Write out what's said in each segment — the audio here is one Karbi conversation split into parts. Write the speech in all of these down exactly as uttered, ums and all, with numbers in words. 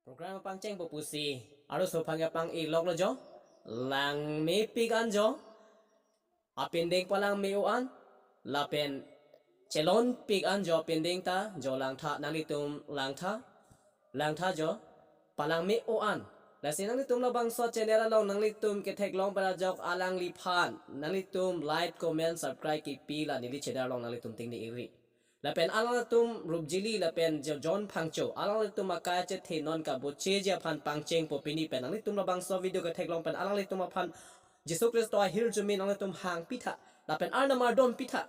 Program pangchengpo pusi arloso aphan kepang-ik loklo jo. Langmepik an jo. Apindeng palangme-o an, lapen chelonpik an jo apindeng ta, jo langtha, nanglitum langtha, langtha jo, palangme-o an. Lasi nanglitum labangso channel along nanglitum ketheklong pen ajok alangliphan, nanglitum like, comment, subscribe kipi la neli channel along nanglitum tingni iri. Lapen alanglitum Rupjili lapen Jo-, John Phangcho, alanglitum akai achethe non kabocheji aphan pangchengpo pini pen. Nanglitum labangso video ketheklong pen alanglitum aphan Jisu Khristo ahirjume nanglitum hangpitha, lapen Arnam ardom pitha.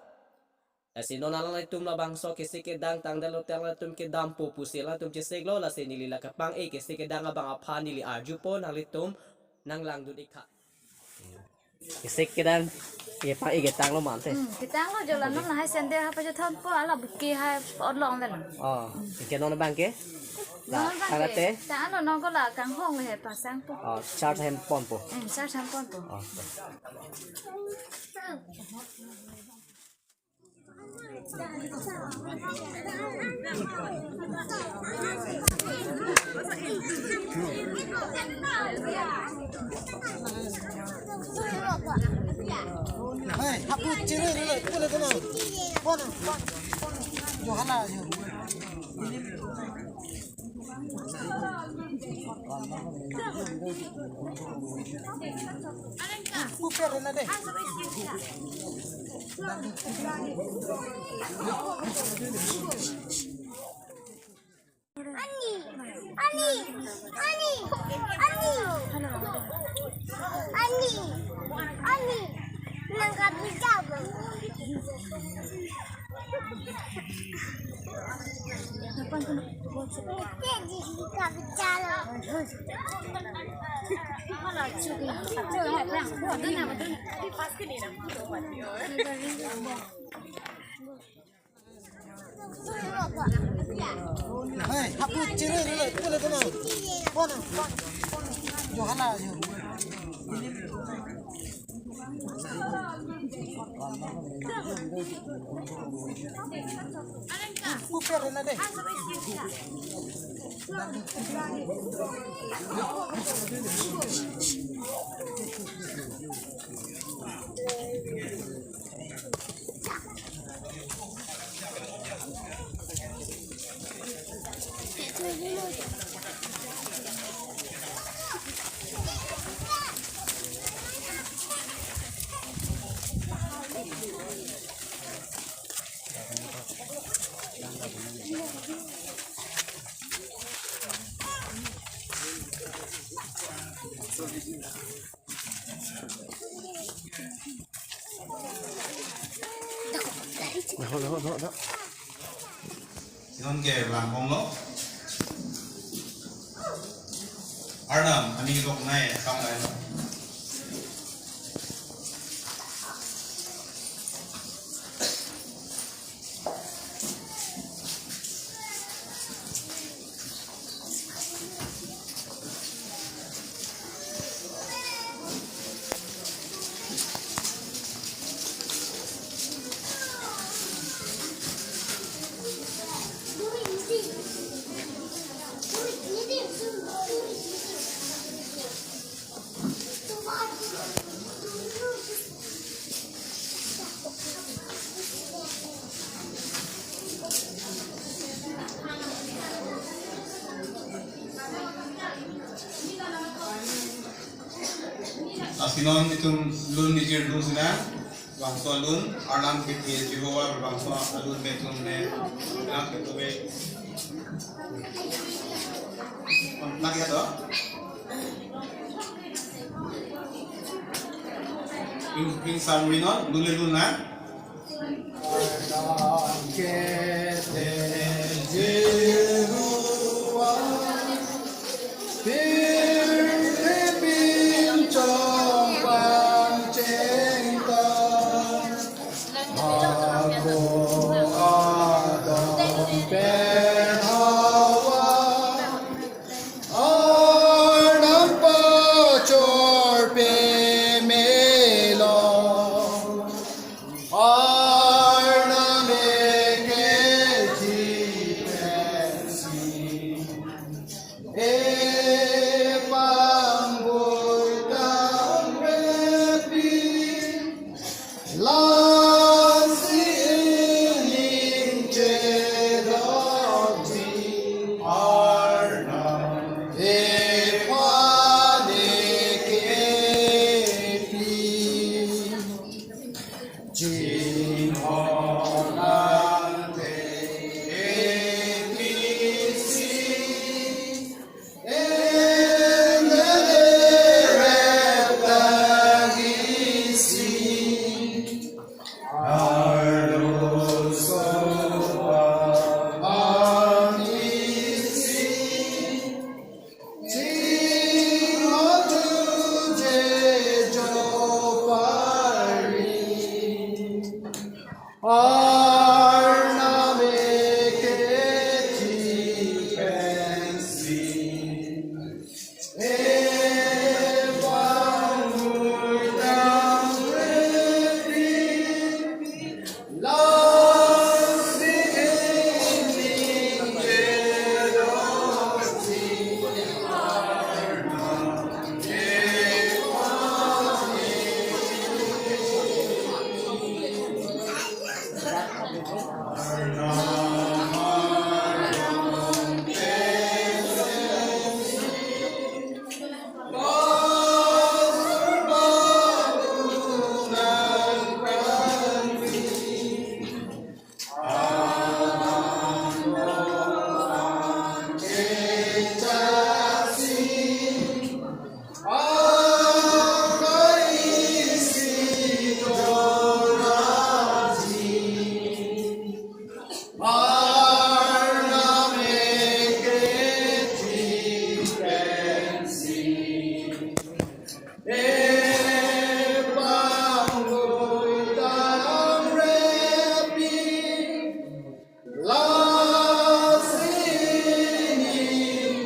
Lasi non alanglitum labangso kesik kedang tangdetlo te alanglitum kedampo pusi alanglitum chesiklo, lasi neli la kepang-ik kesik kedang abang aphan neli arjupo, nanglitum nanglangdun-iktha. Kesik kedang, ye pang-ik ketanglo mante. Hmm, ketanglo jo la non lahai sandal ha pajutthonpo, ala buki hai pot long velo. Oh, ke non abang ke? La, non abang tangte? Tanglo, non ko la kanghong le pasangpo. Oh, charge hem ponpo. Hmm, charge hem ponpo. Oh. Hey, hapu chere le, pule kena. Pon, pon, pon. Jo hala jo. Kuker na de. Ani, ani, ani, ani, ani, ani, nang kabisa bang. Hey, hapu chere le, pule kena. Pon, pon, pon. Jo hala jo. Kuker na de. Dako, dako, dako, dako. Inon ke lang bong lo. Arnam, ani bok nai, kam nai lo. Lasi non itum lun nijir lun sina, bangso lun, arnam kiti jihowa bangso lun betum ne, nak betum be. Lagi ada? Ping, ping samri non, lule luna. Arnam pachor pemelo, Arnam eke Epangburtang repi, lasi ining chedokji, Arnam ephan kepi. Chinghonang te A B C, M L A rap ta isi, arloso abang isi. Chingho tuje jopari, Arnam kethi pensi, epangburtang repi, lasi ining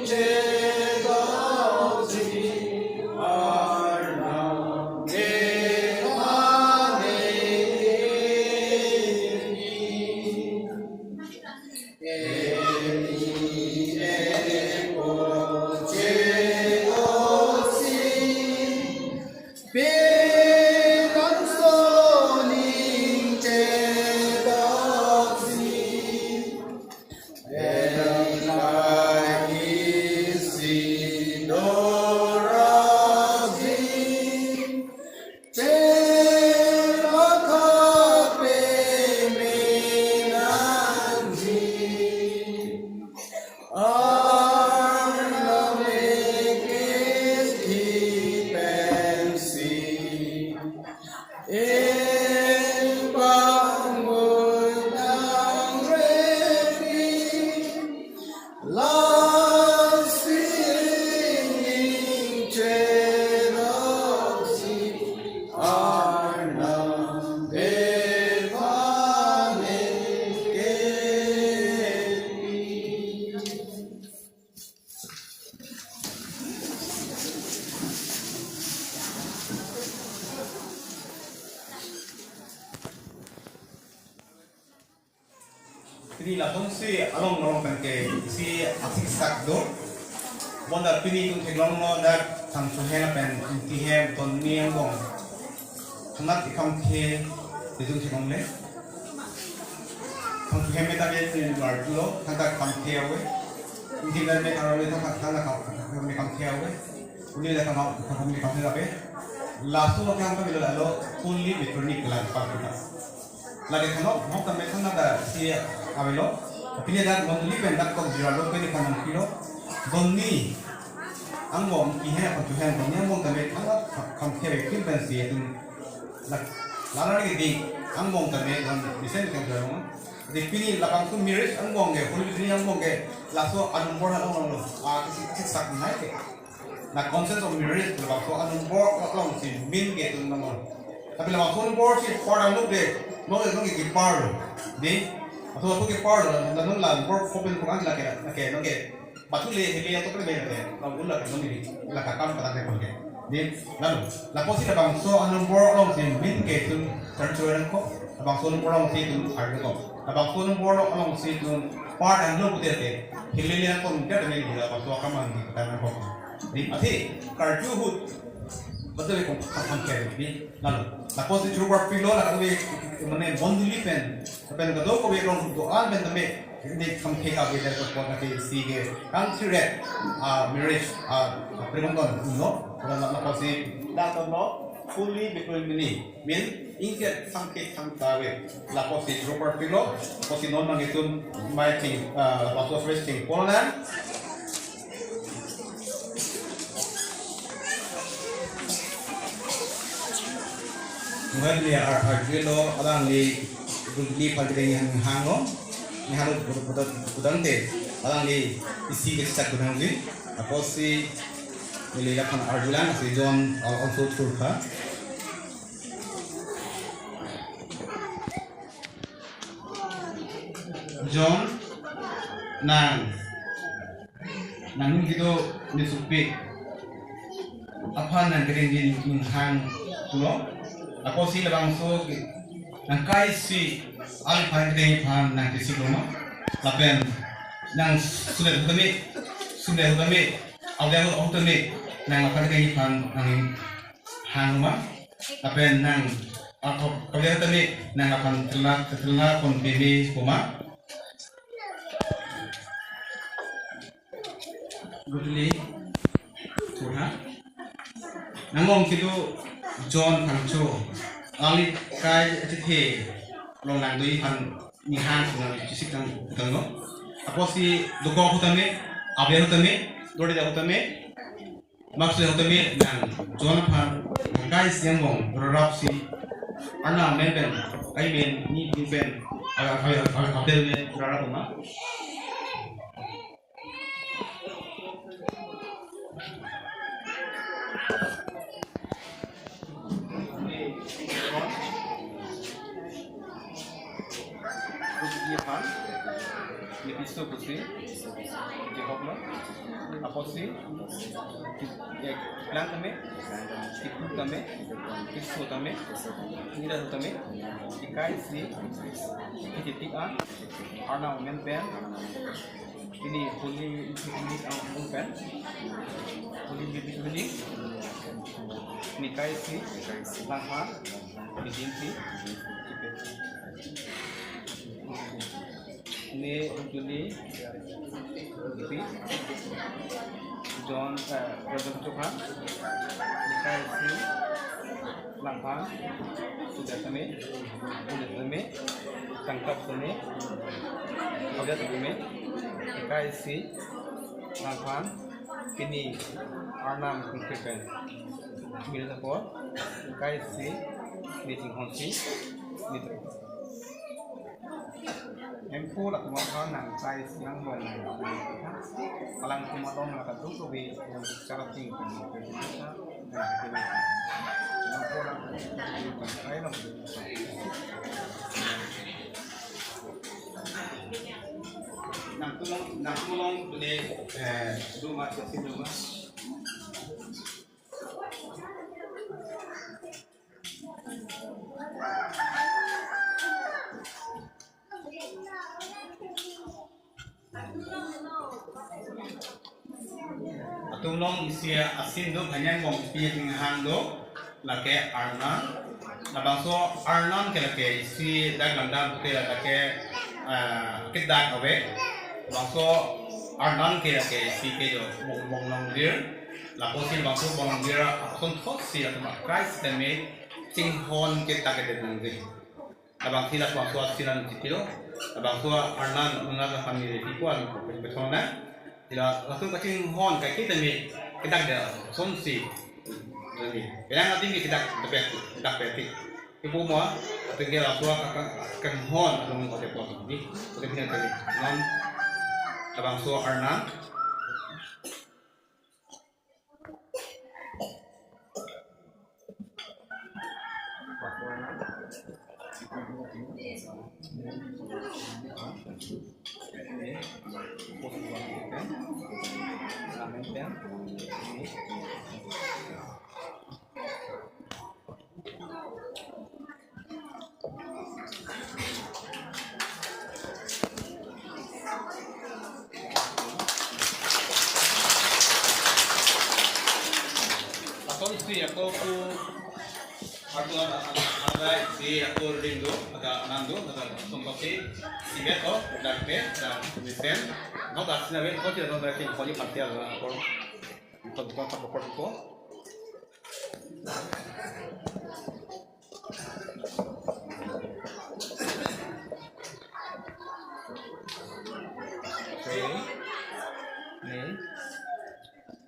chedokji, Pini lason si along along pen ke isi asik sak do. Bonta pini itum theklonglo dak Thangchohem pen Ingtihem Tonni angbong thangnat ikam ke itum theklongle. Thangchohem me tame ni lar tulo, thangta kam ke ave. Ingtihem me tame thangta thangta kam, kam ke ave. Uli da kam, kam ke ave. Laso lo kam ke bilo lalo, only returning kelang pa kita. Lake thanok, nok tame thangnat ta si avelo. Pini dak non li pen dak kok jira lo pini kanang kilo. Donni angbong Ingtihem, Thangchohem Tonni angbong tame thangnat kam ke ave, film pen si itum. La, la lari di angbong tame don bisen kan dorong. Di pini labangso Marist angbong ke, Holy Trinity angbong ke, laso anumber along along lo. Ah, isi, isi sak nai ke. Na Consensus of Marist labangso anumber along si min ke itum nang lo. Tapi labangso anumber si par anuk de, nong nong ke par lo. Di, laso laso ke par lo, na nong la number four pen bukan lake, lake, nong ke. Batu le, hele yang tokre me lake, nong un lake, nong ni, lake kam patang ke pon ke. Di, lalu, lapusi labangso anumber along si min ke itum tercuali ko, labangso anumber along si itum arlo ko, labangso anumber along si itum Part an lo pute ate, hilele an pon ke tame hila patua kamang di kata na kok. Di ati karju ahut, betul ko kam kam ke di lalu. Lapusi churupar pilo lalu mane mondoli pen, pen kadokave rong do-an pen tame, ne kam ke ka beda ko pon ati si ke, kam si red, ah, marriage, ah, primondon, no? Lapusi, lalu no, fully between mini. Min ingke thangke thangta ave. Lapusi churupar pilo, lapusi non nanglitum mai ting, ah, lapusi fresh ting pon lang. Mungkin dia ar arjulo alangli, dugli pagdeng yang hanglo, yang hanglo budang te, alangli isi kecak budang di, lapusi neli lapan arjulang, si John also thurkha. John, nang, nang nung kedo ne supik aphan nang kedeng di ning hanglo. Lapusi labangso ke, nang kai si alangphan kedeng aphan nang kesik lo ma. Lapen nang sudah tame, sudah tame, awal tame, nang aphan kedeng aphan nang hang ma. Lapen nang, ako, kalian tadi nang aphan telak, telak pon pini kuma. Gudli, tuha. Nangong kedo John Phangcho, alangli kai achethe along nang dui aphan ning hang suna chisik tang tanglo. Lapusi dokok ahut tame, abe ahut tame, dori ahut tame, maksud ahut tame nang John aphan kai si angbong rarap si, Arnam amen pen, kai amen ni pin pen, a, a, a, a, a, pen rarap ma. Rugi aphan, ne piso pusi, jehok lo, lapusi, eh, keplang tame, kipu tame, kiso tame, nira tame, ikai si, kiti tik an, Arnam amen pen, ini holy, ini ang pen, holy, ini, ini kai si, langha, ini si, Ne Juli, John, eh, John Chokha, ikai si, langphan, sudah kami, sudah kami, tangkap kami, sudah kami, ikai si, langphan, pini, Arnam kungkripen, mil dapor, ikai si, ne chinghon si, ne Hemphu latum aphan nang kai si angbong. Alangtum along la kadokave charating. Hemphu latum kai long. Nangtum along, nangtum along pune, eh, doma, sesi doma. Atum along isi asin do, hanyang bong pi hang do, lake Arnam. Labangso Arnam ke lake isi dak lamdam ke lake, ah, kedak ave. Labangso Arnam ke lake isi ke jo bong bong long dir. Lapusi labangso bong long dir ason thot si atum Christ tame chinghon kedak kedet nangji. Labangsi labangso asin an chitilo, labangso Arnam nuna ka family pi ko an ko pethon na. Ila langsung kachinghon kai kita mi kedak da sonsi. Jadi, yang nanti mi kedak depek, kedak peti. Ibu mo, atengke laso ka, ka, kanghon along ko depot di. Ko depot di. Non labangso Arnam. Si ako po, ako, ako, ako, si ako ring do, ada nang do, ada sumpa si, si beto, dagte, da mesen, no, da sinabi, ko si da, da si, ko ni parti ako, ko, ko, ko, ko, ko. Okay. Ne.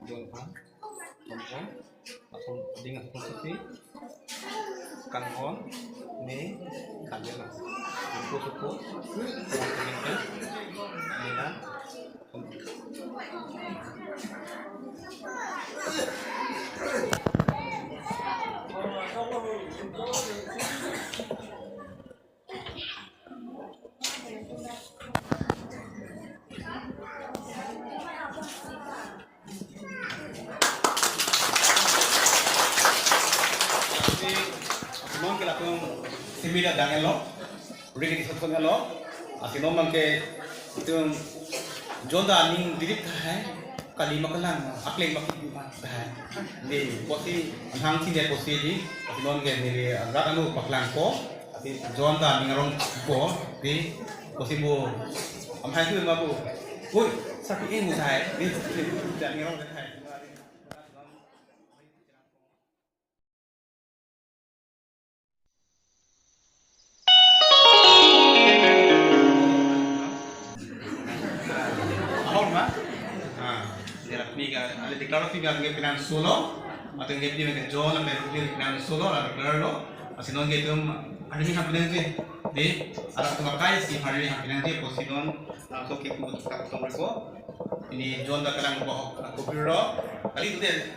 Don pa. Don pa. Ako ding ako sa si. Kanghon. Ne. Kagela. Suku, suku. Nila. Non ke lakum simi da dang elo, rigi di sotson elo, asi non ke itum John da aning dilip tahai, kali ma kelang, akling ma kidip tahai. Di, pusi, anhang sini pusi di, asi non ke neli agak anu paklang ko, asi John da aning arong ko, di, pusi bu, amhai tu ma bu, ui, sapi ini tahai, di, di, da aning arong tahai. Ahor ma? Ah, dia pini ka, ada declare pini ka nge pinan solo, atau nge pini ka John, nge pini pinan solo, ada declare lo. Asi non nge tum, ada ni hap pinan je. Di, ada tum kai si hari ni hap pinan je, pusi non, ah, so ke pu tak tong ko. Ini John da kelang bohok, aku piro. Kali tu dia,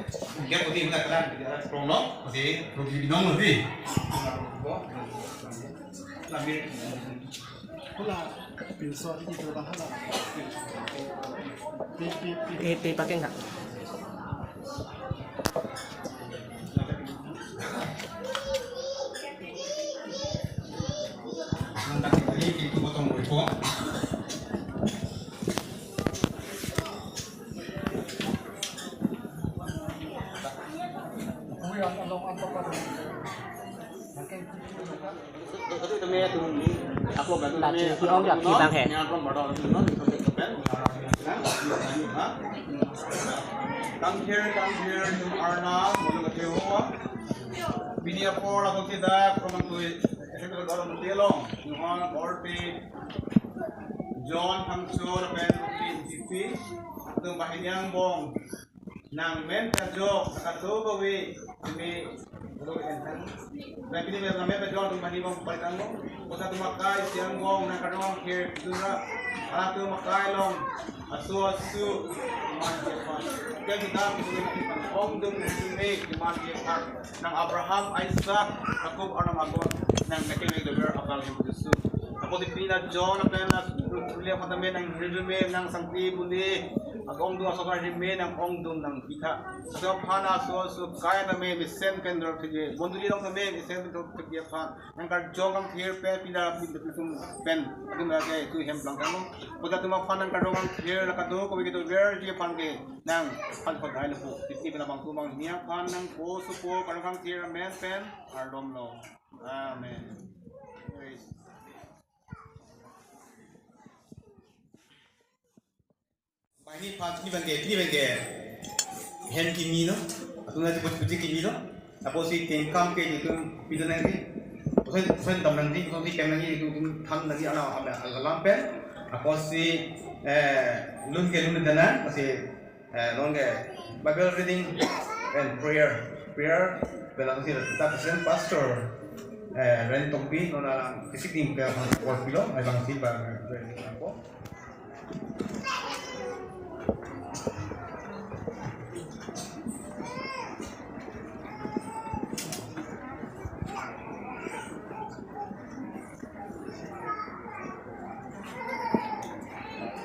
dia putih muda kelang, dia strong lo, masih rugi binong lo di. Lamir. Hola, pinso ini tu dah hala. Pi, pi, pi. Eh, pi pakai nggak? Nang dak ini pintu potong ruko. Aduh, itu me, itu. Aku kan. Tati, si ong jak kibang he. Come here, come here, you are now. Pini apor lapu kita, kurang tu. Ese ko dorong telong. Nuhon Borpi, John Hangso, lapen P P, atum banghini angbong. Nang men kajok, kato gawi, kami, lo entang. Lapen pini men kami kajok, atum banghini angbong, paitang mo. Kota atum akai, si angbong, nang kadong kir, dura, atum akai long, asu asu, man jepan. Kami kita, ongdung, kami, man jepan. Nang Abraham, Isaac, Jacob arnam agon, nang neke me dober apal hem Jisu. Apo di pina John, apen na, tulia kota me nang hirjume, nang sangti buli, agong dua soka hirjume, nang ongdung nang pitha. Aso phana so, so kaya tame, mesen pen dor kege, bonduli dong tame, mesen pen dor kege phan. Nang karjong kangthir pen, pina, pina, pina, pen, atum lage, tu hem plang kamo. Kota atum aphan nang karjong kangthir, laka do, kowe kedo ver, ji phan ke. Nang, phan ko dai lo po. Titi pela bang tumang nia phan nang ko supo, karong kangthir amen pen, kardom lo. Amen. Praise. Banghini phan ni bangke, ni bangke. Hem kimi lo, atum na puji puji kimi lo. Apo si tingkam ke itum pidun nangji. Pusen, pusen dam nangji, pusen si kem nangji, itum tham nangji, ana, ana, alam pen. Apo si, eh, lun ke lun dana, apo si Eh, non ke Bible reading and prayer. Prayer, belang si ta Christian pastor, eh, Ren Tokbi, non alang kisik ding ke hon por pilo, ai bang si ba, eh, ko.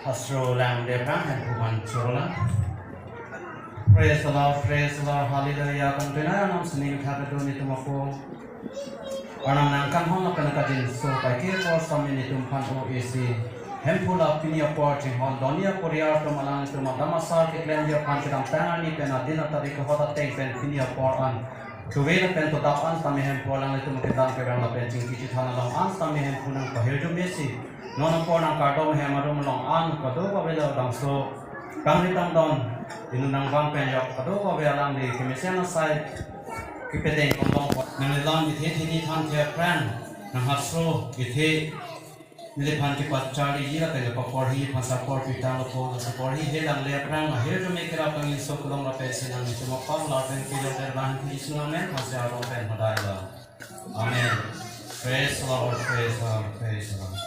Hastro langde prang han puhan chorola. Praise the Lord, praise the Lord, hallelujah. Kan pena nam sining thak do ni tumako. Arnam nangkanghon lapen kajinso pai ke por sami netum aphan O A C. Hemphu la pini apor chinghon doni aporiar atum alanglitum adam asar keklemji aphan kedamtang arni pen adin atarik kehot ateng pen pini apor an chuve lapen todap an tame Hemphu alanglitum kedam kevang lapen chingki chethan along an tame Hemphu nangpahirjume si non apor nangkardom hem arum along an kadokave labangso kangri tangdon inut nangvang pen jok kadokave alangli kemesen asai kepedeng kondong nanglelam ithe theni thanthe aphrang nanghasro ithe neliphan kepacharliji lapen kepaporhi aphan apor pitang lapo apor hi helang le aphrang ahirjume kerap kangjinso kelong lapen sinang nitum apap lapen kejok erbang Jisu amen aphan si arong pen hodai lo. Amen. Praise the Lord, praise the Lord, praise the Lord.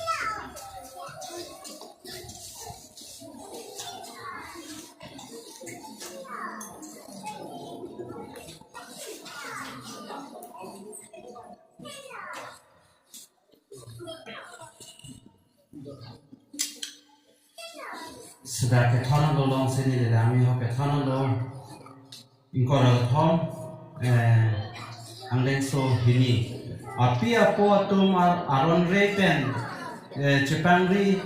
Sida kethan along si neli dami ho kethan along ingkoi ra kethom, eh, angdengso hini. Api apo atum ar-, aron re pen, eh, chepangri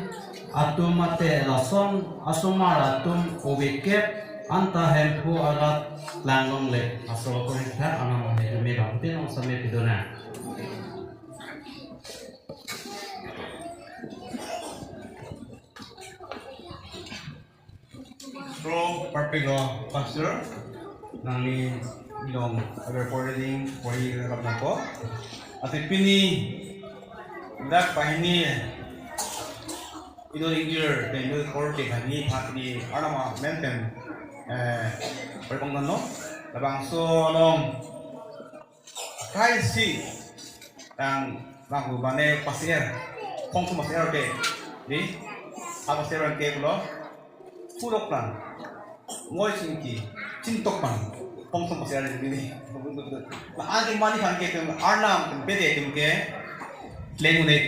atum mate lason asomar atum ove kep anta Hemphu arat langlongle. Laso ko hekha anam hekha me bangte nong same pidona. Pro Parpego Pastor, nangli long aber recording pori rap nangpo. Ati pini dak banghini Idol Ingjir, Idol Korte kami phat ni Arnam amen pen, eh, pori pangdano. Labangso along Kaisi tang banghu bane pasir, phongsong pasir ke, di, apa pasir ke pulo, pulok lang, moi singki, chintok pang, phongsong pasir ini. La anti mani phan ke tum Arnam tum pede tum ke, pleng unik.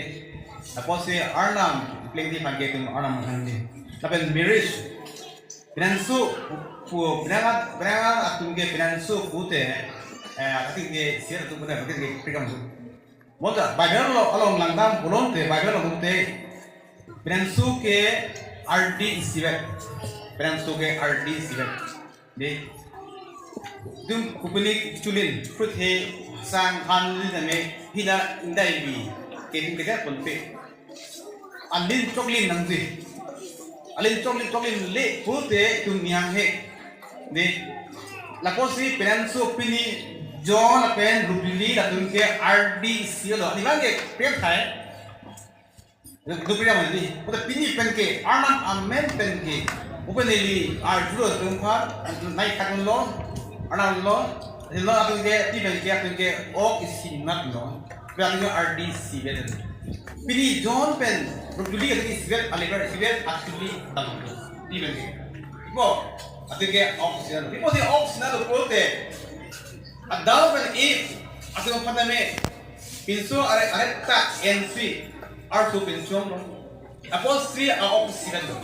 Apotsi Arnam plengji phan ke tum Arnam phan di. Lapen marriage, Penang su pu, penang, penang atum ke penang su pute, eh, ating ke sir atum pute, ating ke pekam su. Mota Bible along, along langdam pulote, Bible along te, penang su ke ardi isivet, penang su ke ardi isivet. Di, tum kupini chulin, fruit he sang han li name hina indai bi, ke tum ke dia pun pe. Alin choklin nangji. Alin choklin, choklin le pute tum niang he. Di. Lapusi penang su pini John lapen Rubili latum ke ardi isivet lo. Ani bang ke pen thai. Rubili bang di. Pute pini pen ke, Arnam amen pen ke. Upen neli arjulo atum phan, nai khat lo, Arnam lo, lo atum ke, ti pen ke, atum ke, ok isinat lo. Pen atum ke ardi isivet. Pini John pen, Rubili atum isivet, aliver isivet, actually, tam. Ti pen ke. Bo, atum ke ok isinat. Ipo si ok isinat lo pulote. Adam pen Eve, atum aphan tame, pinso are, are ta N C, arso pinchom lo. Apotsi a-ok isivet lo.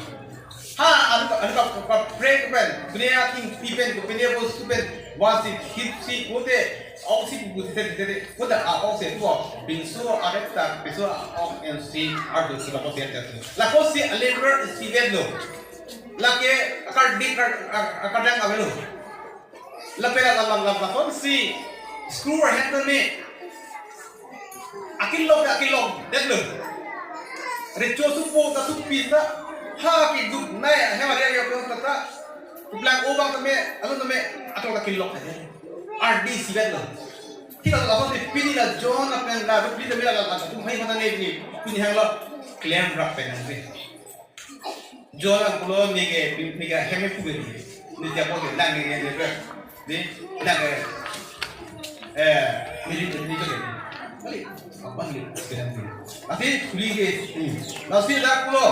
Ha, anu, anu ka, ka, ka, prank pen, dunia king pi pen, ko pene bo su pen, wasi hip si, kote, ok si bu si te, te, te, kote a-ok si, ko, pinso are ta, pinso a-ok N C, arso si, lapusi, te, te. Lapusi, aliver isivet lo. Lake, akar di, akar, akar, akar dang avelo. Lapen la, la, la, la, lason si screw ahem tame. Akilok, akilok, det lo. Recho supo ta supi ta. Ha kiduk nai, hem ari ari ta ta. Kuplang obang tame, alun tame, atong akilok aja. Ardi isivet lo. Kita la lason si pini la John lapen la, pini tame la, la, la, tum hai mana ne ni, pini hang lo, klem rap pen nang si. John ang pulo neke, neke heme puge. Neke apa ke, lang neke, neke, neke. Ni, lang ke. Eh, ni, ni, ni, ni, ni. Kali, apa ni? Kali, kali. Lasi, kuli ke. Hmm. Lasi, dak pulo.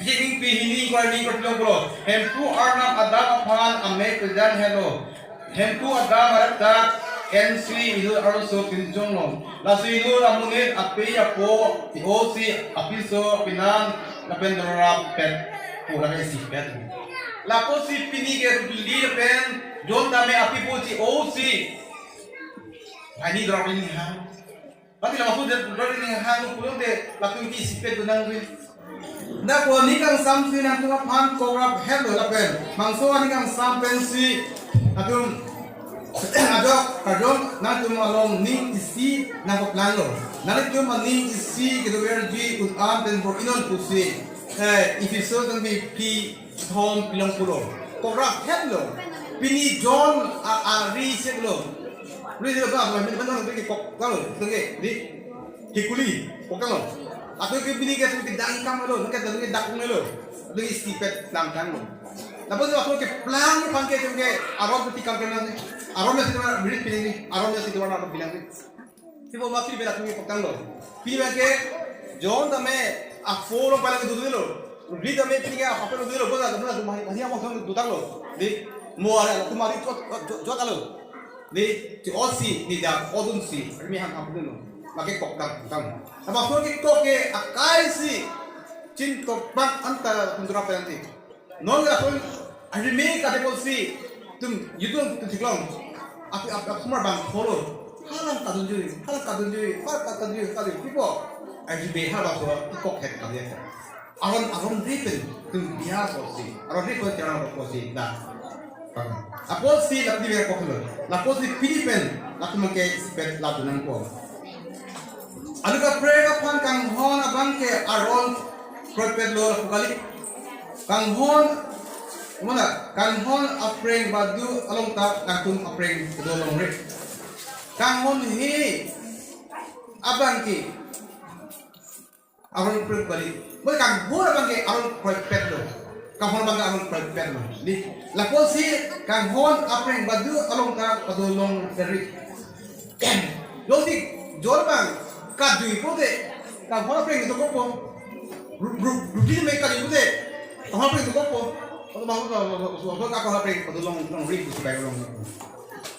Kini pi hini, kua ni, kua pulo pulo. Hemphu Arnam Adam aphan ame kejan helo. Hemphu Adam arat ta N C Idol arloso pinchom lo. Lasi Idol amonit api apo, O C, apiso, apinan, lapen dorap pet, po lapen isipet. Lapusi pini ke Rubili lapen John tame api po si O C. Ani dorap ini ha. Pati la maksud dia dorap ini ha, lo pulang de, lapen ke isipet benang de. Dak ko aning kangsam si nangtum aphan kokrap hetlo lapen bangso aning kangsam pensi atum ajok kardom nangtum along ning isi nangpaplanglo. Nangtum aning isi kedoverji un-an pen bor-inon pusi, eh, Epheso tangbi phli thom pilong pulo. Kokrap hetlo. Pini John a, ari seklo. Ri seklo ba, ba, ba, ba, ba, kok, kalo, tengke, di, hikuli, kok kalo. Atau ke pini ke, ke dangkam lo, ke, ke dangkam lo. Atau ke stipet dangkam lo. Lapen atau ke plang pangke, ke, aron ketikam ke nang, aron nasi dua, minit pini ni, aron nasi dua, aron bilang ni. Sibo ma pini bela tumi paktanglo. Pini bangke John tame a phone lo palang dudelo. Ri tame pini ke a phone lo dudelo. Bola dudelo, mari mari amo thang dutanglo. Di mo ara tumari jot jot jot alo. Di ti osi ni da odun si. Ri mi han apun lo. Make koktang tang. Apa phone ke kok ke akai si. Chin tok bang anta kundura penalty. Non la pun arime kate apotsi tum YouTube tum theklong. Api ap ap kumar bang follow. Hala kadunjui, hala kadunjui, hala kadunjui, kadunjui. Ipo arime hala so kok het kadunjui. Aron aron ripen tum biar apotsi. Aron ripen charang apotsi dah. Apotsi la pini ber koklo. La apotsi pini pen la tum ke spet la dunang ko. Alu kaprek aphan kanghon abangke aron kroipet lo lapu kali. Kanghon, mana, kanghon apreng badu along ta kangtum apreng kedo longri. Kanghon he abangke aron kroipet kali. Mana kanghon abangke aron kroipet lo. Kanghon abangke aron kroipet lo. Di, lapusi kanghon apreng badu along ta kedo longri. Jodi John bang kadui pute, kanghon apreng itu kopo. Ru ru rudi me kadui pute, kanghon apreng itu kopo. Atau bang apa apa apa apa kanghon apreng itu long long ri itu baik long.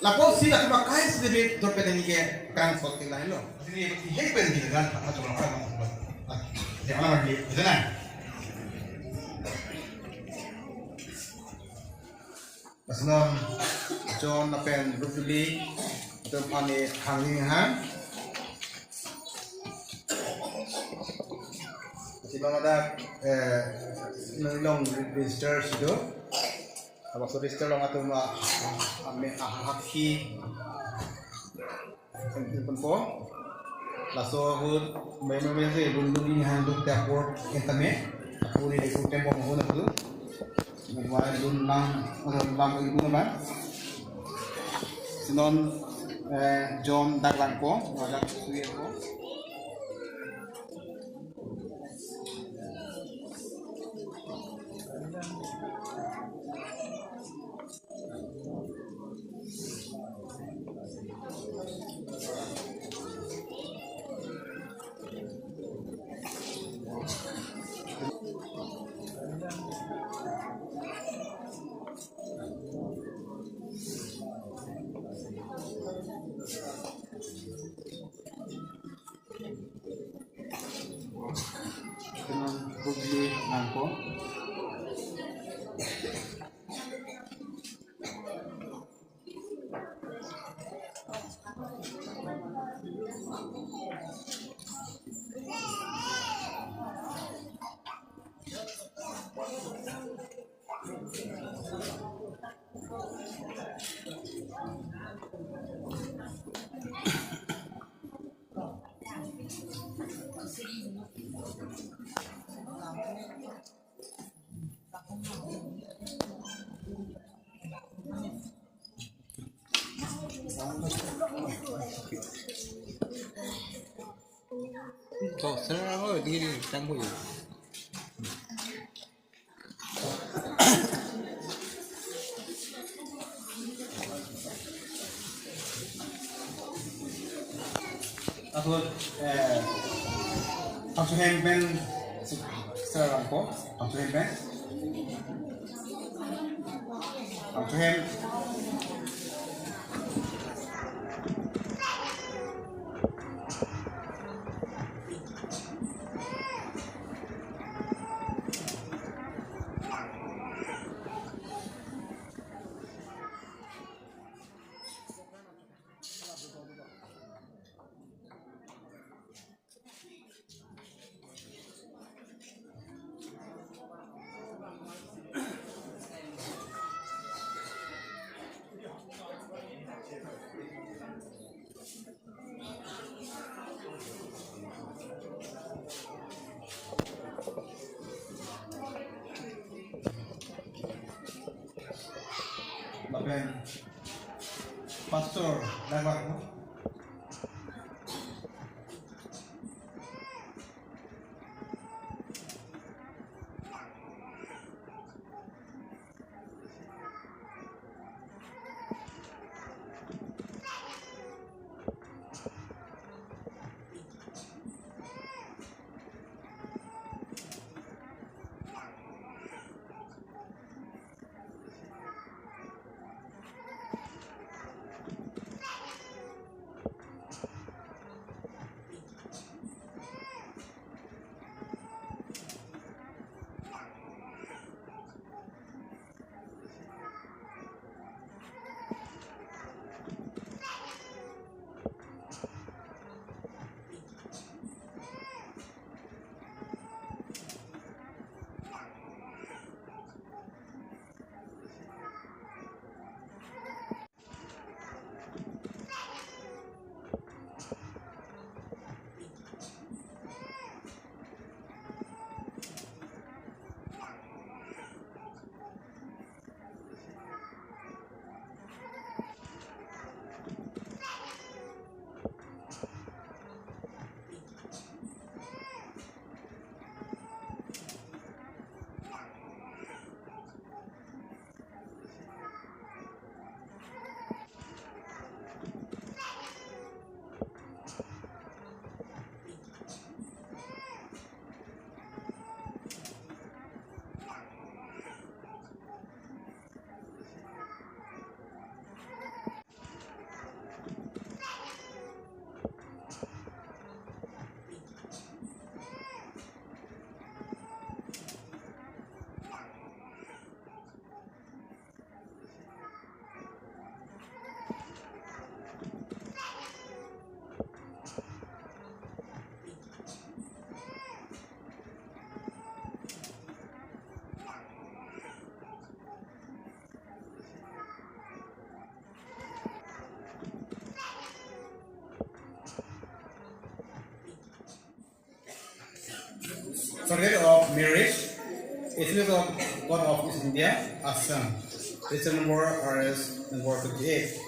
Lapusi la cuma kai sedikit jor petani ke kang sot ke lain lo. Jadi ini pen di kan apa cuma apa. Dia mana lagi? Itu nah. Lason John lapen Rubili atum aphan ne hangni han. Pasi mama dak, eh, nang long register sido. Apa so register long atum a, a, a, a, hakhi. Pen po. Laso ahut, meme meme se, lun lun ini han duk te apor, entame. Apor ini duk tempo mo na tu. Mo ba lun lang, mo lang ini mo ba. Sinon, eh, John dak lang ko, dak suye ko. Teman publik nangko. To, serang ko, di, di, tangko yun. Ako, eh, Pangso hem pen, serang ko, Pangso hem pen. Pangso hem. Pen Pastor Dagwak, no? Certificate of Marriage, Institute of God of East India, Assam. Register number R S number fifty-eight.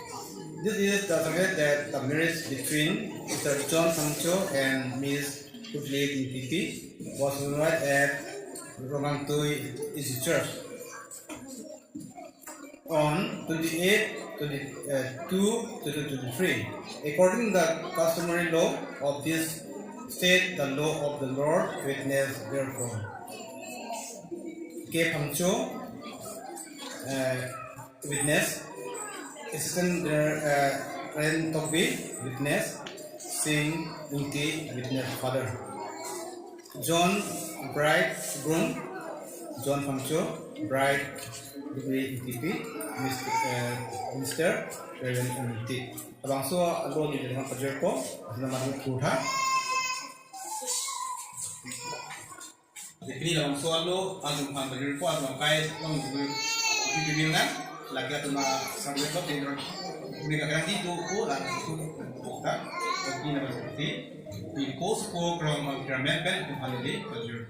This is the certificate that the marriage between Mister John Phangcho and Miss Putli Ingtipi was solemnized at Rongkangtui A C Church on twenty-eight, twenty, uh, two, twenty twenty-three. According to the customary law of this state, the law of the Lord witness therefore. K Phangcho, uh, witness. Assistant, uh, Ren Tokbi, witness. Singh Ingti, witness father. John, bride, groom, John Phangcho, bride, Dugri Ingtipi, Mister, eh, Mister Reverend Ingti. Labangso alo neli dengan pajirpo, asal nama dulu kurha. Jadi labangso alo, atum aphan pajirpo, atum kai, atum dulu, di bilangan, lagi atum na sampai kok, di dalam, di dalam itu, oh, langsung, kan? Oke, nama seperti. Di posko krong Ultraman pen kembali di Pajur.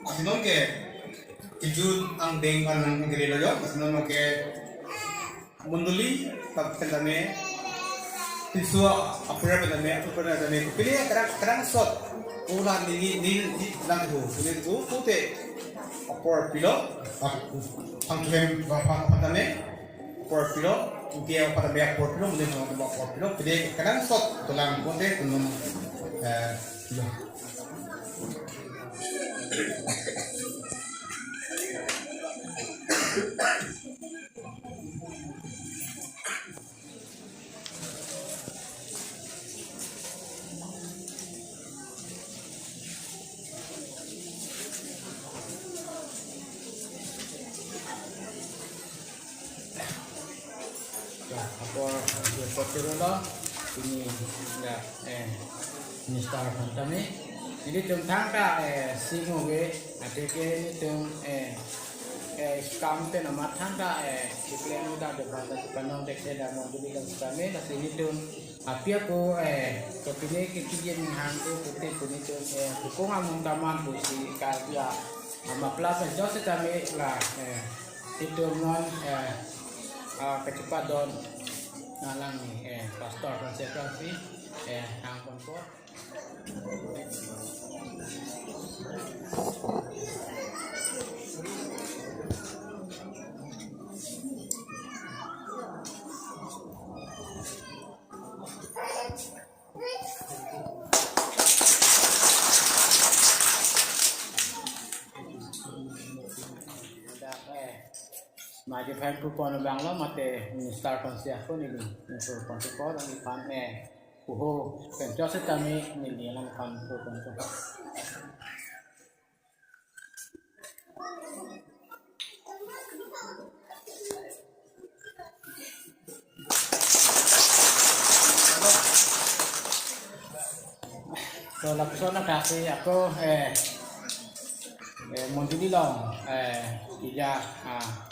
Asinon ke kijut angdeng anang kiri lo yo, asinon ke mondoli, tap pentame, pinso apura pentame, apura pentame, pili kadang, kadang sot, ulah nini, nini, nini lang ho, pili tu, pute, apor pilo, ap, pang tuhem, pang, pang, pentame, apor pilo, dia pentame apor pilo, mungkin pang, apor pilo, pili kadang sot, tulang pute, tunum, eh, pilo. Ya, apor, ya, apor turun lo. Ini, ya, eh, Mister Pantami. Nelitum thangta, eh, singu ke, atike nelitum, eh, eh, scam pen amat thangta, eh, si plan uda do bang si panong dek se da mondoli along sitame, lasi nelitum api ako, eh, kopine ke kiji ning hang ko pute pu nelitum, eh, hukong amung daman pusi Karbi a, ah, mapla pen jok sitame la, eh, nelitum non, eh, ah, kachepadon nanglang ni, eh, Pastor Francis Francis, eh, hang ponpo. Dak, eh, maji phan pu pon abang lo mate minister pon si ako neli neli pon pu pon, neli phan, eh, puho pen jok sitame neli nangphan pu pon pu. So, lapuson na kasi ako, eh, eh, mondoli along, eh, ija, ah,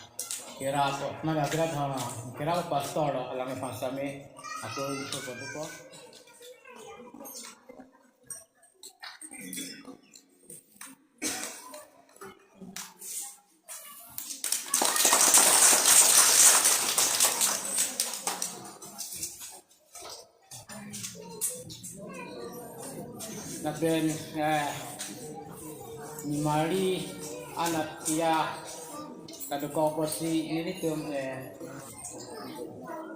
kira ko, na kira thana, kira ko pastor lo, alang pastor me, ako pu pon pu. Lapen, eh, nimarli anat iya kadokok pusi nelitum, eh,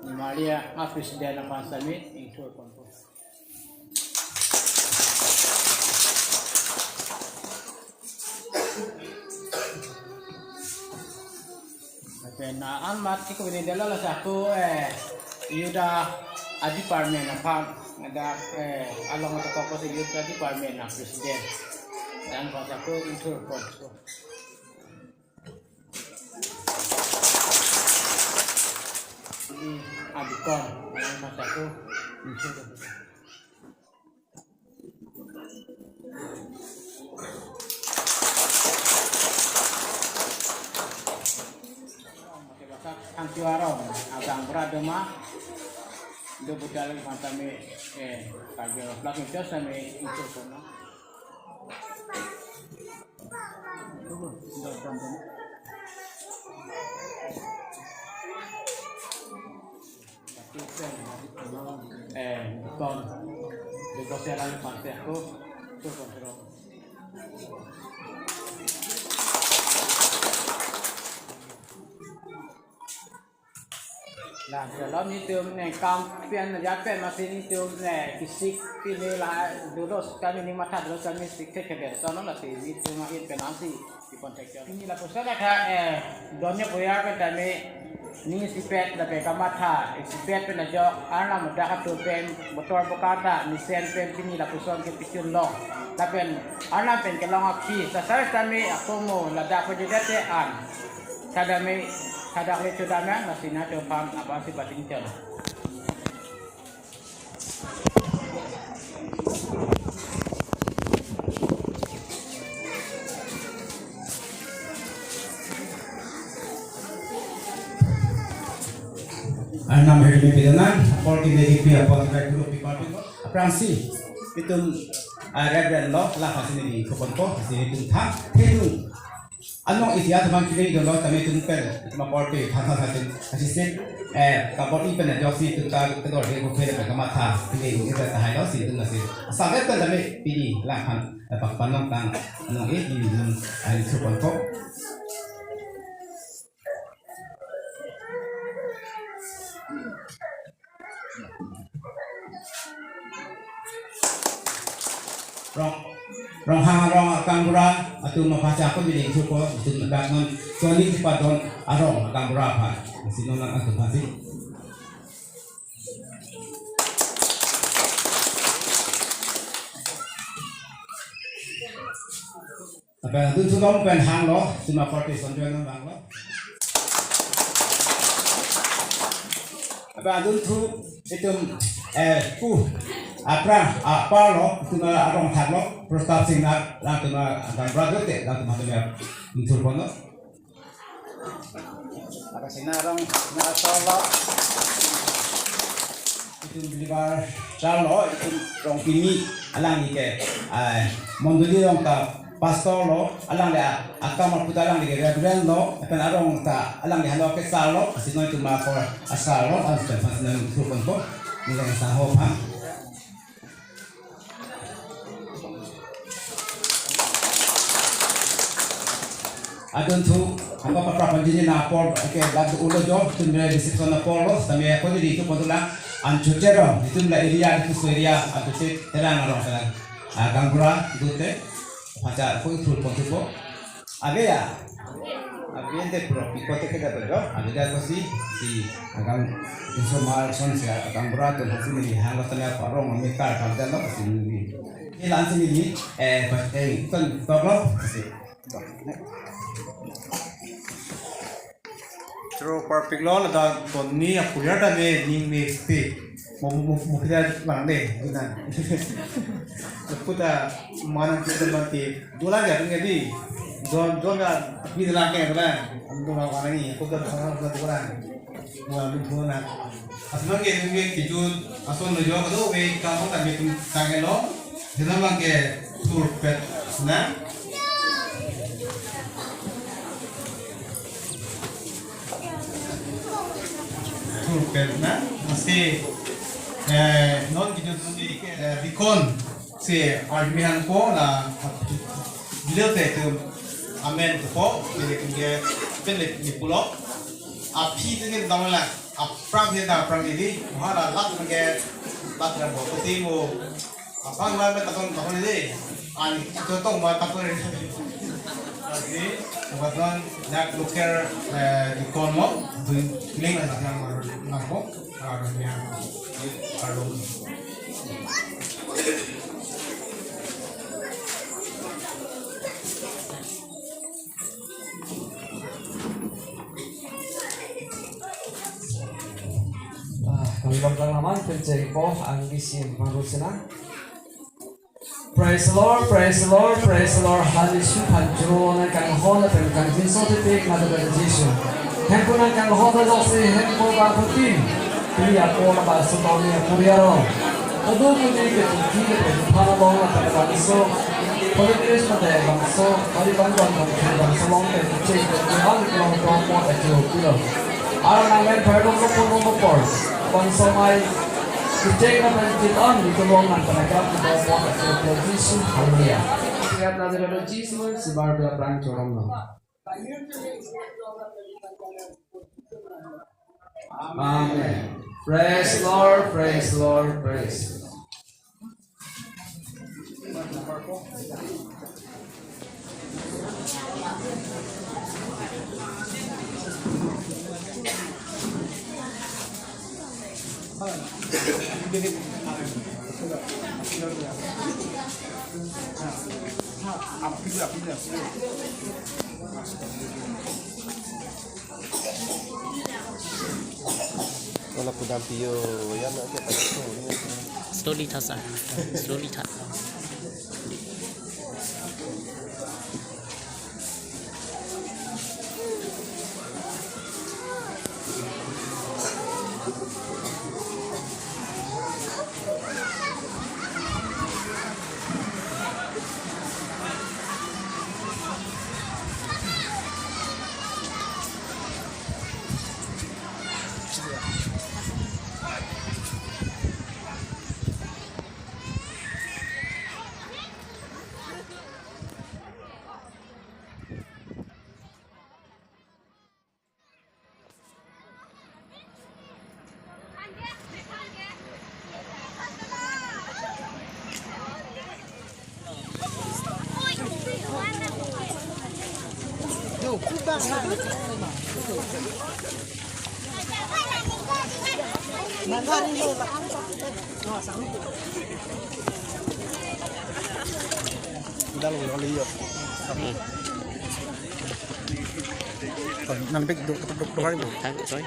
nimarli a president aphan sitame ingthur ponpo. Lapen, ah, anmat ke ko bini delo la sako, eh, youth a department aphan, ada, eh, along to kokos youth a department a president. Dan ko sako ingthur ponpo. Ini adukon, yang ko sako ingthur ponpo. Angki warong, abang berat doma. Do budal mata me, eh, kagel plak itu sami itu kono. Eh, kon. Di kose lang pante ako. Tu kontrol. Nah, kalau nelitum nangkam pen, ya pen masih nelitum nang kisik pini la dolo kami ni matha dolo kami sik ke kebe. Sono la si nelitum mahin penalti di kontek. Pini lapuson athak, eh, donnya puya pen tame ning isipet lapen kamatha, isipet pen ajok, Arnam adak atum pen, botor bokar ta, mesen pen pini lapuson ke pichun long. Lapen Arnam pen kelong akhei, sasar tame akomo, ladak pajeda te an. Sadame, sadak le chodame, nasina chophan, apa si pating chon. Arnam hedi pidanan, apor kine kipi apor kita guru pipa pin. Aphrangsi, itum, ah, Reverend lo, la pasi neli ingthur ponpo, pasi nelitum thang, thedung. Anong isi atum kini dolo tame itum pen, ma korte thang thang thang itum. Asisip, eh, kabor-i pen ajoksi itum ta kedor de ko phe pen kamatha, kini itum ta hai lo si itum lasi. Savet pen tame pini la phan, eh, pak panong tang, anong e, ini itum, eh, ingthur ponpo. Rong, Ronghang arong a gaonbura atum aphan si ako neli ingthurpo, itum dak non Tony Tipadon arong a gaonbura aphan. Si non atum aphan si. Lapen adunthu long pen hanglo, sima forty Sanjoy non vanglo. Lapen adunthu itum, eh, pu, apra, aparlo, itum arong thaklo, Prastap Singnar, latum a gaonbura dote, latum atum ya, ingthur ponlo. Akasina rong, na solo. Itum believer char lo, itum Rongpini alangli ke, ah, mondoli along ta pastor lo, alangli a-, akam aputa alangli ke reverend lo, lapen arong ta alangli halo ke sar lo, lasi non itum apor asar lo, an sar lo, lasi non itum pon po, nilai sa ho pa. Adunthu, hamba papra panjini na apor, ke bad ulo jo, itum re reception apor lo, sami ako di itum pon tu la, an choche rong, itum la area, itum so area, an choche terang rong terang. Ah, gaonbura, dute, pacha, ko itum pon tu po. Ave ya? Ave de pro, pi kote ke da bro. Ave da ko si, si, agang, iso mal son si, gaonbura tu, si ni, hang lo tanya parong, mi kar, kar da lo, si ni. Ni lan si ni, eh, pas, eh, ton, tok lo, si. Tok. Choro parpik lo, ladak don ni apuriar ta ne ning ne pe. Mo, mo, mo, mo pida lang de, guna. Puta mana kita mati. Dola ya, punya di. Don, don ya, pida lang ke, dola. Dola mana ni, puta dola, dola, dola. Mo, mo, mo, na. Asma ke nungge kijun ason lo jo kado we ka mo ta meeting tangelo. Jena bang ke thurpet na. Thurpet na. Masi, eh, non kijun si, eh, deacon si army hangko la, bilo te tu amen ko, bile ke pen le ni pulo. Aphi tu ni dong la. Aphrang dia dah aphrang ini, mahala lat mangke lat dah bawa peti mo. Aphrang ma takon takon ini, ani itu tong ma takon ini. Jadi, kebetulan nak luker, eh, deacon mo, dui kling lah yang baru nangko, baru yang baru. Ah, kami bang kang laman, pen ceng po, ang gisim, pangrup sena. Praise the Lord, praise the Lord, praise the Lord. Hallelujah, phan choro nangkanghon, pen kangjinso titik, mata pen Jisu. Hemphu nangkanghon, pen joksi, hemphu bang phutin. Pini apor ba sutoni apuriaro. Adu kuni ke tuki ke phan along, pen bangso. Holy Christmas day bangso, hari bang bang bang bangso long pen cek, bang long long long long pen cek kilo. Arnam pen pardon lo pon lo por. Bangso mai kecek na pen cek on, itu long nang pen agak kita long pen cek kilo. Jisu, haleluya. Lihat Nazaret Jisu, sebar bela perang corong lo. Amen. Praise Lord, praise Lord, praise. Wala pudam piyo, yan na ke. Slowly tha, sir. Slowly tha. Nang bek duk duk duk hari bu. Sorry.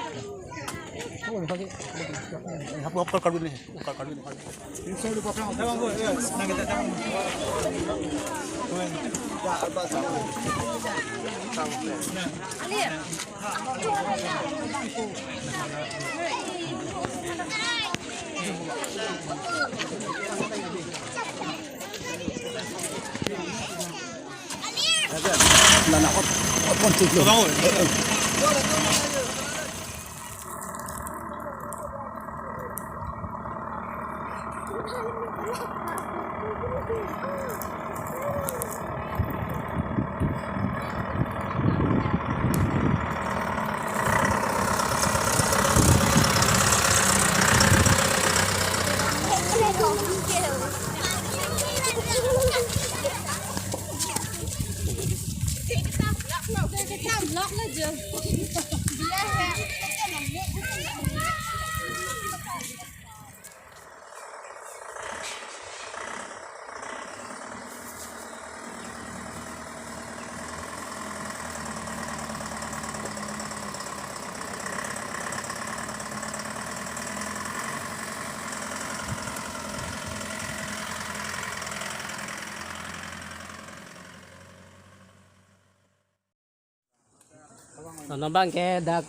Non abang ke dak,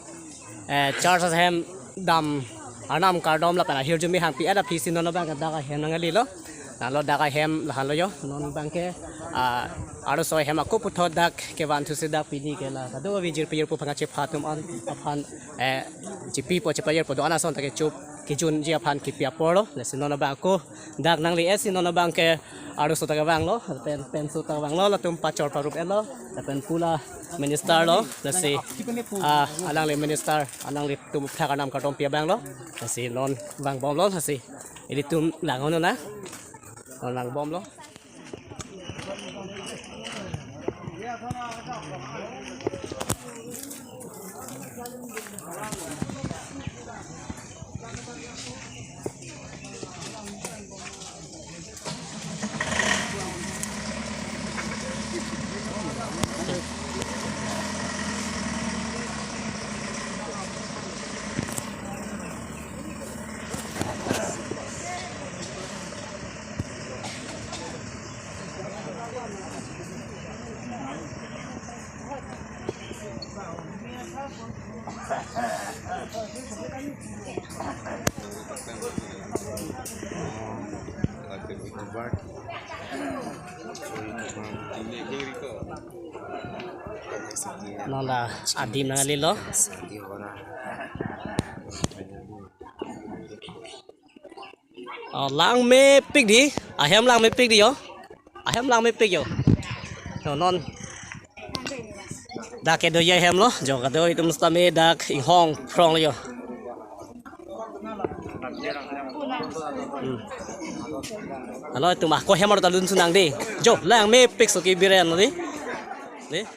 eh, church ahem dam, arnam kardom lapen ahirjume hangpi-et aphisi non abang ke dak ahem nangkali lo. Lalo dak ahem lahenlo jo, non abang ke, ah, arloso ahem ako puthot dak kevan thusi dak pini ke la kadokave jirpi jirpo aphan kachepha atum an aphan, eh, chipipo chepajirpo do-an ason ta kecho kejunji aphan kipi apor lo. Lasi non abang ako dak nangli-etsi non abang ke arloso ta kevanglo, pen, penso ta vanglo, latum pachor parup-etlo, lapen pu la minister lo, lasi, ah, alangli minister, alanglitum aphan arnam kardom pi abang lo, lasi non vangbomlo, lasi ilitum lang-o nang, non vangbomlo. Non la adim nangkali lo. Oh, langmepik dei, ahem langmepik dei jo. Ahem langmepik jo. Jo non. Dak kedoji ahem lo, jo kado itum sitame dak inghong phrong jo. Hmm. Alo itum ako hem arlo ta lunsun nang dei. Jo, langmepik so kebiren dei. Dei.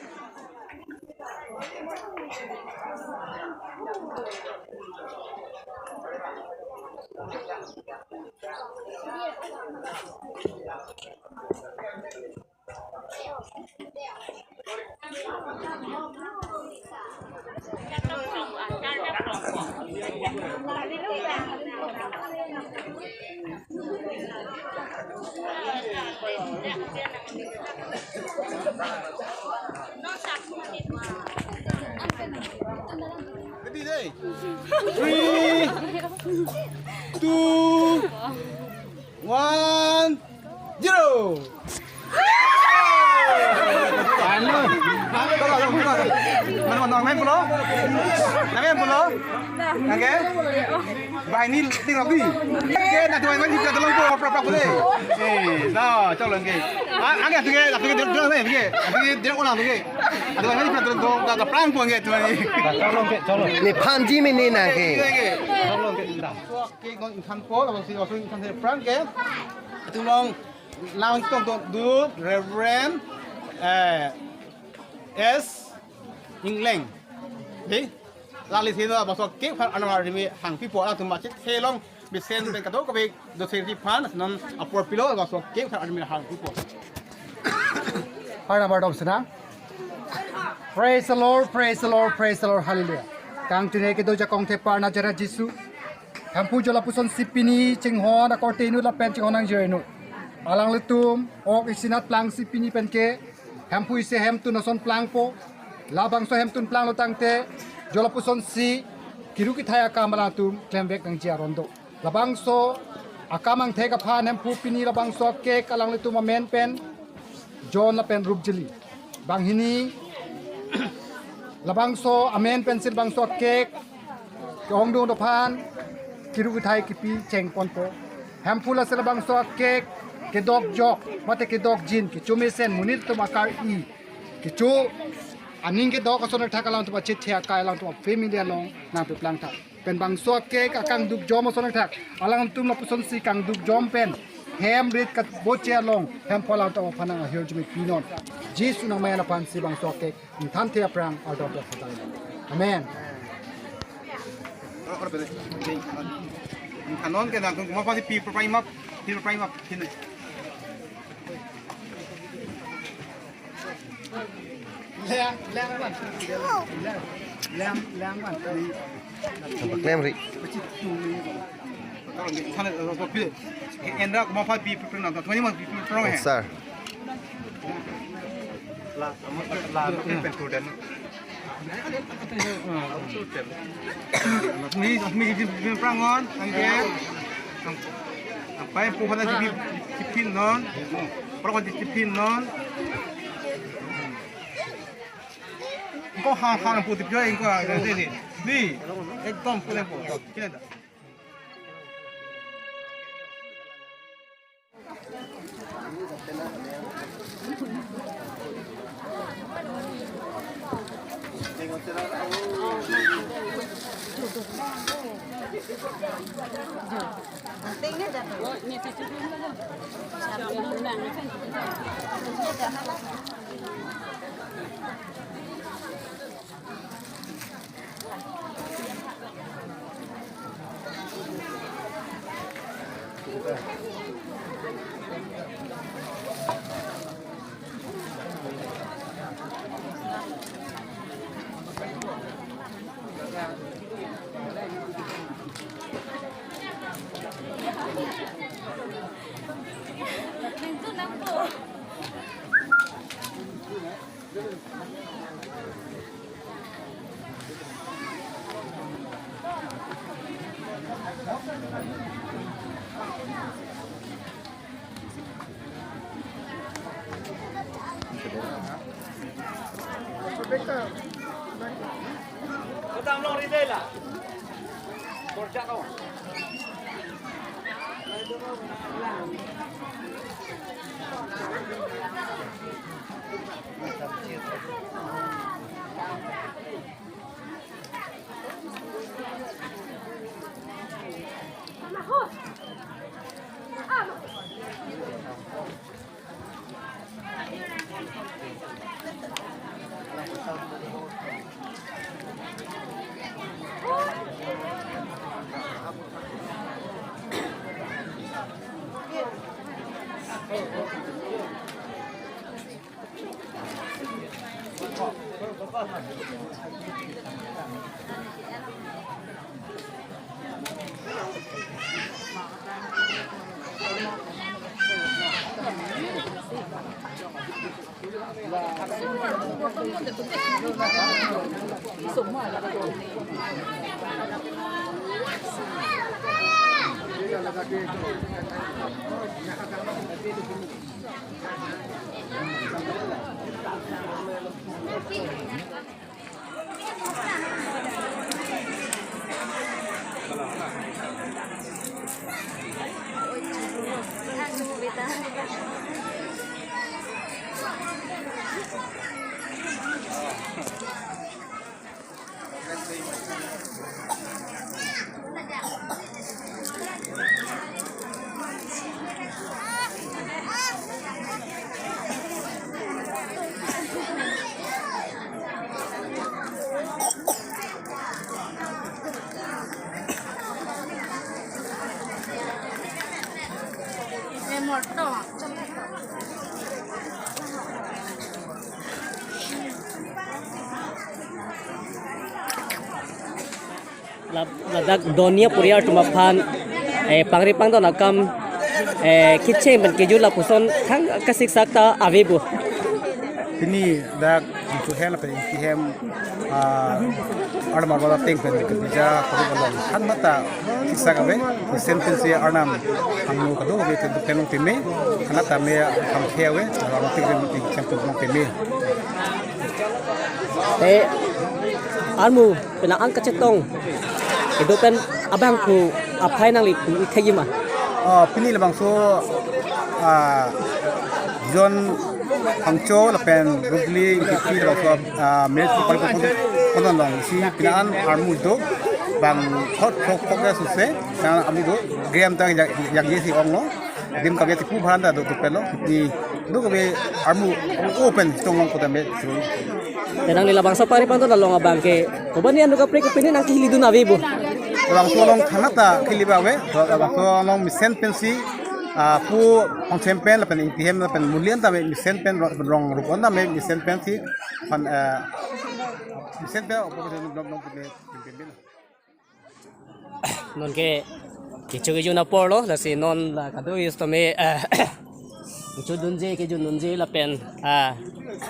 Ready, dey? Three, two, one, zero. Anu, mana, mana, main pulo? Main pulo? Oke. Bahini ting lagi. Oke, nanti main, main kita tolong po, pro, pro, pro. Eh, nah, coba lagi. Ah, oke, oke, oke, dia, dia, dia, dia, dia ulang lagi. Ada lagi kita tolong, ada perang pun gitu lagi. Coba, coba. Nephan ji mene nang ke. Oke, oke. Coba lagi, dah. Oke, kong insan po, lalu si, lalu insan si perang ke. Itu long, lang tong tong du, Reverend, eh, S Ingleng. Oke. Lali sino laso cake aphan arnam arjime hangpipo, alangtum machit helong mesen pen kadokave do seri aphan non apor pilo laso cake aphan arjime hangpipo. Arnam kardom sinang. Praise the Lord, praise the Lord, praise the Lord, hallelujah. Kangtune kedo ajakong thepar Nazaret Jisu. Hemphu jo lapusonsi pini chinghon akorte inut lapen chinghon nangjir inut. Alanglitum ok isinat plangsi pini penke Hemphu isi ahemtun ason plangpo. Labangso ahemtun planglo tangte jo lapusonsi kiru kithai akam alangtum klemvek nangji aron do. Labangso akam angthek aphan Hemphu pini labangso cake alanglitum amen pen John lapen Rupjili. Banghini labangso amen pensi labangso cake ke-ongdung aphan kiru kithai kipi chengponpo. Hemphu lasi labangso cake kedokjok mate kedokjin kechomesen monit atum akar-i kecho aning kedok ason athak alangtum achethe akai alangtum family along nangpeplang thak. Pen bangso cake akangduk jom ason athak alangtum lapusonsi kangduk jom pen hem rit kat boche along Hemphu alangtum aphan nang ahirjume pinon. Jisu nangmen aphansi bangso cake ingthanthe aphrang ardom dak satai. Amen. Anon ke nangtum ma pasi pi prime up, pi prime up, sini. Lang, lang, lang. Lang, lang, lang. Klem ri. Endra kuma pha pi pi na, twenty months pi pi prong hai. Sir. La, la, la, la, la. Ni, ni, ni, ni, prangon, angke. Ang, ang pai po hana di, di pin non. Prangon di pin non. Ko ha, ha, po di pyo, ko, ni, ni. Ni, ekdom, ko, ko. Kina da. Ladak donia puriar atum aphan, eh, pangri pangdon akam, eh, kecheng pen kejut lapuson thang kasiksak ta ave bo. Pini dak Ingtuhem lapen Ingtihem, ah, Arnam Arlo ateng pen kepuja kuru balong than mata siksak ave. Mesen pensi Arnam angno kado ave keduk pen long peme, than mata me hamkhe ave, arong tik pen ting chang pen long peme. Te armu penang an kachetong kedo pen abang pu aphai nangli pu ithegi ma? Ah, pini labangso, ah, John Phangcho lapen Rukli Ingtipi labangso, ah, marriage proposal pon, pon, pon long si penang an armu do bang hot hot hot ya suse penang an armu do grem ta yang, yang ye si ong lo. Dim kave tipu bhan ta do tu pelo. Ni do kave armu open tong long kota me. Te nangli labangso pari panto na long abang ke. Koba ni anu kaprek pini nangkehilidun ave bo. Labangso along than mata kehili ba ave. Labangso along mesen pensi, ah, pu Phangchem pen lapen Ingtihem lapen Mulian ta me mesen pen ro-, rong rup on ta me mesen pensi pan, ah, mesen pen opo ke long long pini. Non ke kecho kejun apor lo, lasi non la kado is tame, eh, kecho dunje, kejun dunje lapen, ah,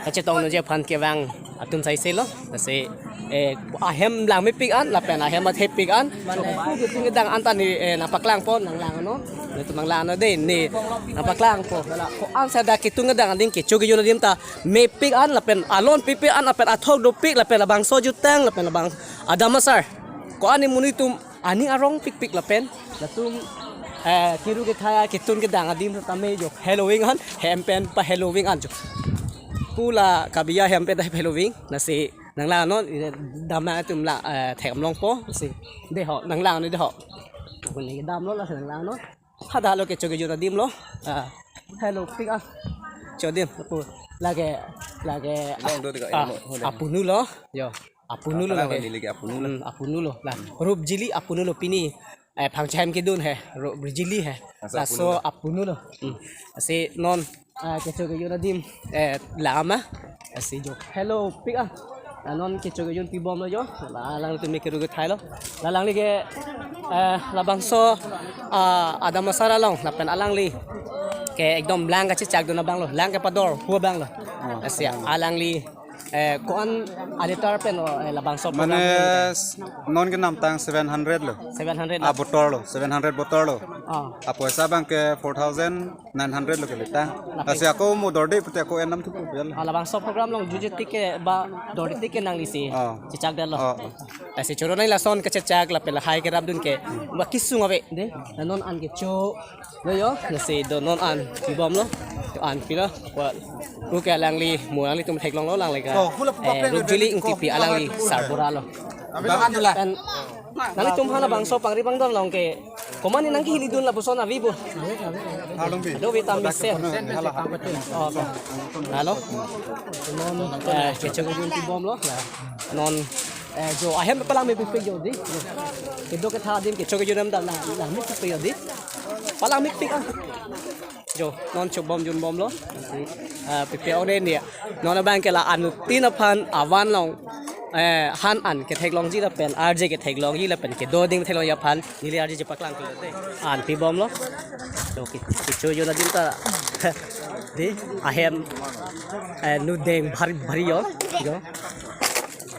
kachetong dunje aphan kevang atum saise lo, lasi, eh, ahem lang mepik an lapen ahem athepik an, so pu ketung kedang an ta ni, eh, nangpaklangpo, nanglang no, netum nanglang no de ni nangpaklangpo, la ko-an sa dak ketung kedang aning kecho kejun adim ta mepik an lapen alon pipik an lapen athok dopik lapen labangso jutang lapen labang adam asar. Ko-an ni monit atum aning arong pikpik lapen latum, eh, kiru kethai ketun kedang adim tame jo heloving an hem pen pa heloving an jo. Pu la kabiya hem pen ta heloving nasi nanglang non, eh, dam atum la, eh, thek amlong po si de ho nanglang ni de ho. Ko ni dam lo la nanglang non. Hada lo kecho kejun adim lo. Ah, helopik ah. Cho adim pu lake lake, long do tiga ah, emo, udah. Apunu lo. Yo. Apunu lo. Apa lake. Lagi apunu lo. Hmm, apunu lo. Lah, rup jili apunu lo pini. Eh, Phangchem kedun he. Rup jili he. Masa laso apunu lo. Apunu lo. Hmm. Lasi non, ah, kecho kejun adim, eh, lama. Lasi jo helopik ah. Ah, non kecho kejun pibom lo jo. La alangtum me kiru kethai lo. La alangli ke, eh, labangso, ah, adam asar along lapen alangli ke ekdom lang kachechak dun abang lo. Lang kepador hu abang lo. Oh. Lasi alangli, eh, ko-an alitar pen lo, eh, labangso program. Mane s-, non ke namtang seven hundred lo. Seven hundred lo. Ah, botol lo, seven hundred botol lo. Ah. Ah, poisa abang ke four thousand nine hundred lo kelita. Lapen lasi ako mo dorde pute ako enam tuku bial. Ah, labangso program along juje tik ke ba dorde tik ke nangli si. Oh. Chechak dalo. Oh, oh. Lasi choro nai lason kechechak lapen lahai kerap dun ke. Ba kesung ave de. La non an kecho. Lo yo, lasi do non an pibom lo. An pilo. Wa. Pu ke alangli mo alanglitum theklong lo alangli ke. Oh, hula pupa eh, pen Rukjili Ingtipi alangli sarbura lo. Bang an dula. Pen nangtum hala bangso pangri pangdon along ke. Komat ni nangkehilidun lapuson ave bo. Ardom bi. Ado bi tam mesen. Hala. Oh, okay. Halo. Non, eh, kecho kejun pibom lo. Non, eh, jo ahem palang mepik jo di. Kedo ketha adim kecho kejun adim ta lang mepik jo di. Palang mepik ah. Jo, non chobom junbom lo. Ah, pipi ore ni. Non abang ke la anuttin aphan avan along, eh, han an ketheklongji lapen arje ketheklongji lapen kedo ding theklongji aphan neli arje chepaklang ke lo de. An pibom lo. Jo ke, kecho kejun adim ta. Di ahem, eh, nudeng bhari bhari yo. Jo.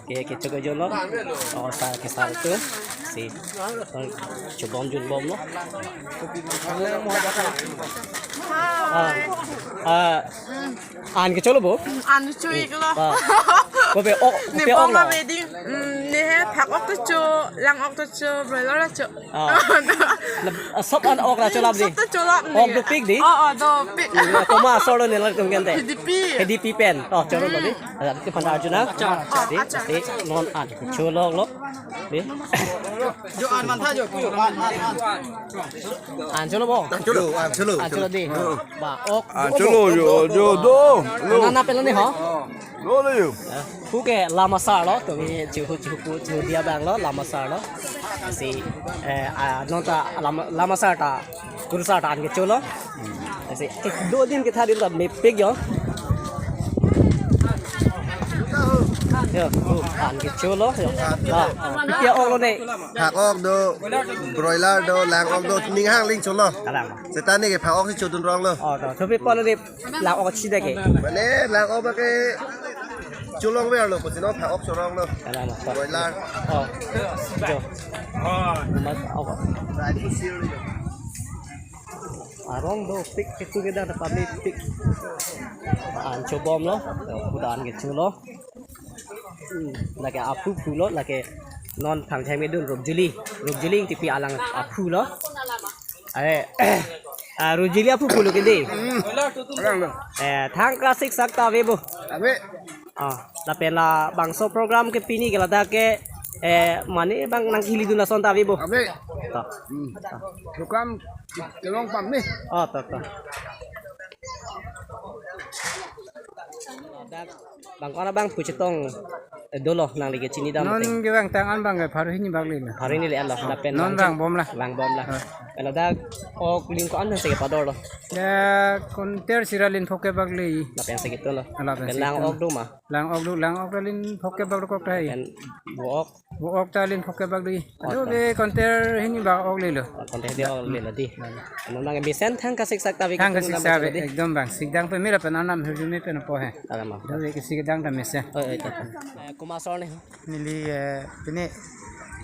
Ke kecho kejun lo. Oh, sa ke sa tu. Si. Chobom junbom lo. Ah, ah, an kecho lo bo? An chui lo. Ah. Ko pe ok, ne pe ok bom lo. Wedding. Mm, ne he phak ok to cho, lang ok to cho, broiler cho. Ah. Lab-, ah, sop an ok ra cholap di. Sop to cholap ni. Ok dopik di. Oh, oh, dopik. Koma asor lo ne lang tum gente. H D P. H D P pen. Oh, choro lo di. Ada ti pandar juna. Acha. Di, acha, ti acha. Non an cholo lo. Di. Jo an man tha jo. Jo an, an, an. An cholo bo. An cholo, an cholo. An cholo di. Oh. Ba ok. An cholo jo, jo do. Nana pelo ni ho. Lo le yo. Pu ke lam asar lo, tumi chihu chihu pu chihu dia abang lo, lam asar lo. Si, eh, ah, non ta lam, lam asar ta, kurusar ta an kecho lo. Si, eh, do adim ketha adim ta mepik yo. Yo, tu an kecho lo, yo. Ah, ah, pi pi a-ok lo ne? Phak ok do, broiler do, lang ok do, ning hang ling cholo. Kalang. Seta ne ke phak ok si chodun rong lo. Oh, to, to pi pon ne lang ok si de ke. Mane lang ok ba ke cholong ver lo, pusi non phak ok chorong lo. Kalang, to. Broiler. Oh, jo. Mas ok. Arong dopik, ketu kedang ta pamepik. An chobom lo, yo, pu ta an kecho lo. Hmm, lake aphu phu lo, lake non thang thang medun Rupjuli. Rupjuli Ingtipi alang aphu lo. Are, ah, Rupjuli aphu phu lo kedi. Hmm. Alang lo. Eh, thang klasik sak ta ave bo. Ave. Ah, lapen labangso program ke pini ke ladak ke, eh, mane bang nangkilidun lason ta ave bo. Ave. To. Hmm. Program kelong pam ni. Oh, to, to. Ladak bang ko-an abang pu chetong, eh, dolo nangli kechini dam. Non te. Kevang tang an bang ke pharo hini bak le na. Pharo hini le an lo. Lapen non lang vang bom la. Vang bom la. Ah. Ladak ok ling ko-an si kepador lo. Ya, konter sira lin phok kebak le. Lapen si ketu lo. Lapen si ketu lo. Lang ok do ma? Lang ok do, lang ok ling phok kebak do kok tai. Lapen vo ok. Vo ok ta lin phok kebak do. Oh, ado ta. Be konter hini bak ok le lo. Ah, konter hini ok le lo di. Hmm. Ano nang mesen thang kasik sak ta ave. Thang kasik sak ta ave, ekdom bang. Sikdang pe mira pen anam hirjume pen po he. Alam apa? Ado be kisi kedang ta mesen. Oh, oh, itu. Eh, komat asor ne? Neli, eh, pini,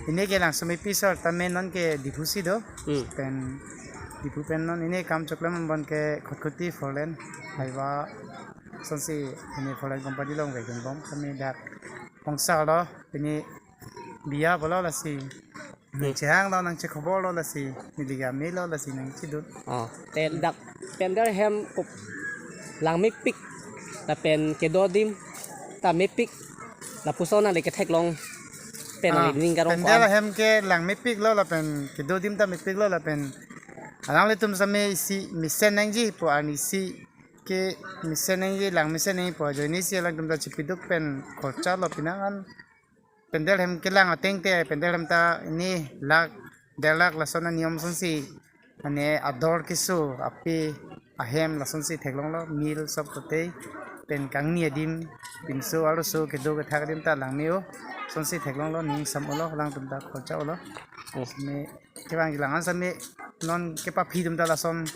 pini ke langsung mepi asor, tame non ke Diphu si do. Hmm. Pen, Diphu pen non pini kam choklem angbong ke Khatkhati four lane highway asonsi pini four lane company along vegan bom kami dak pongsa lo, pini biya pulo lasi. Hmm. Nangchehang lo, nangchekhobor lo lasi, neli ke ame lo lasi nangchedun. Oh, te dak pandal hem kup lang mepik, lapen kedo adim ta mepik, lapuson nangli ketheklong pen, ah, nangli ning karong pandal ko-an. Hem ke lang mepik lo lapen kedo adim ta mepik lo lapen alanglitum same isi mesen nangji pu arni isi ke mesen nangji, lang mesen nangji pu ajoine si alangtum ta chepiduk pen khorcha lo, pinang an pandal hem kelang ateng te, pandal hem ta ini lakh, der lakh lason aniyom asonsi, mane ador keso, ape, ahem lasonsi theklong lo, meal sop kote, pen kangni adim, pinso arloso kedo kethak adim ta lang me-o, asonsi theklong lo, ning sam-o lo, alangtum ta khorcha-o lo. Hmm. Me kevang lang an same non kepaphi atum ta lason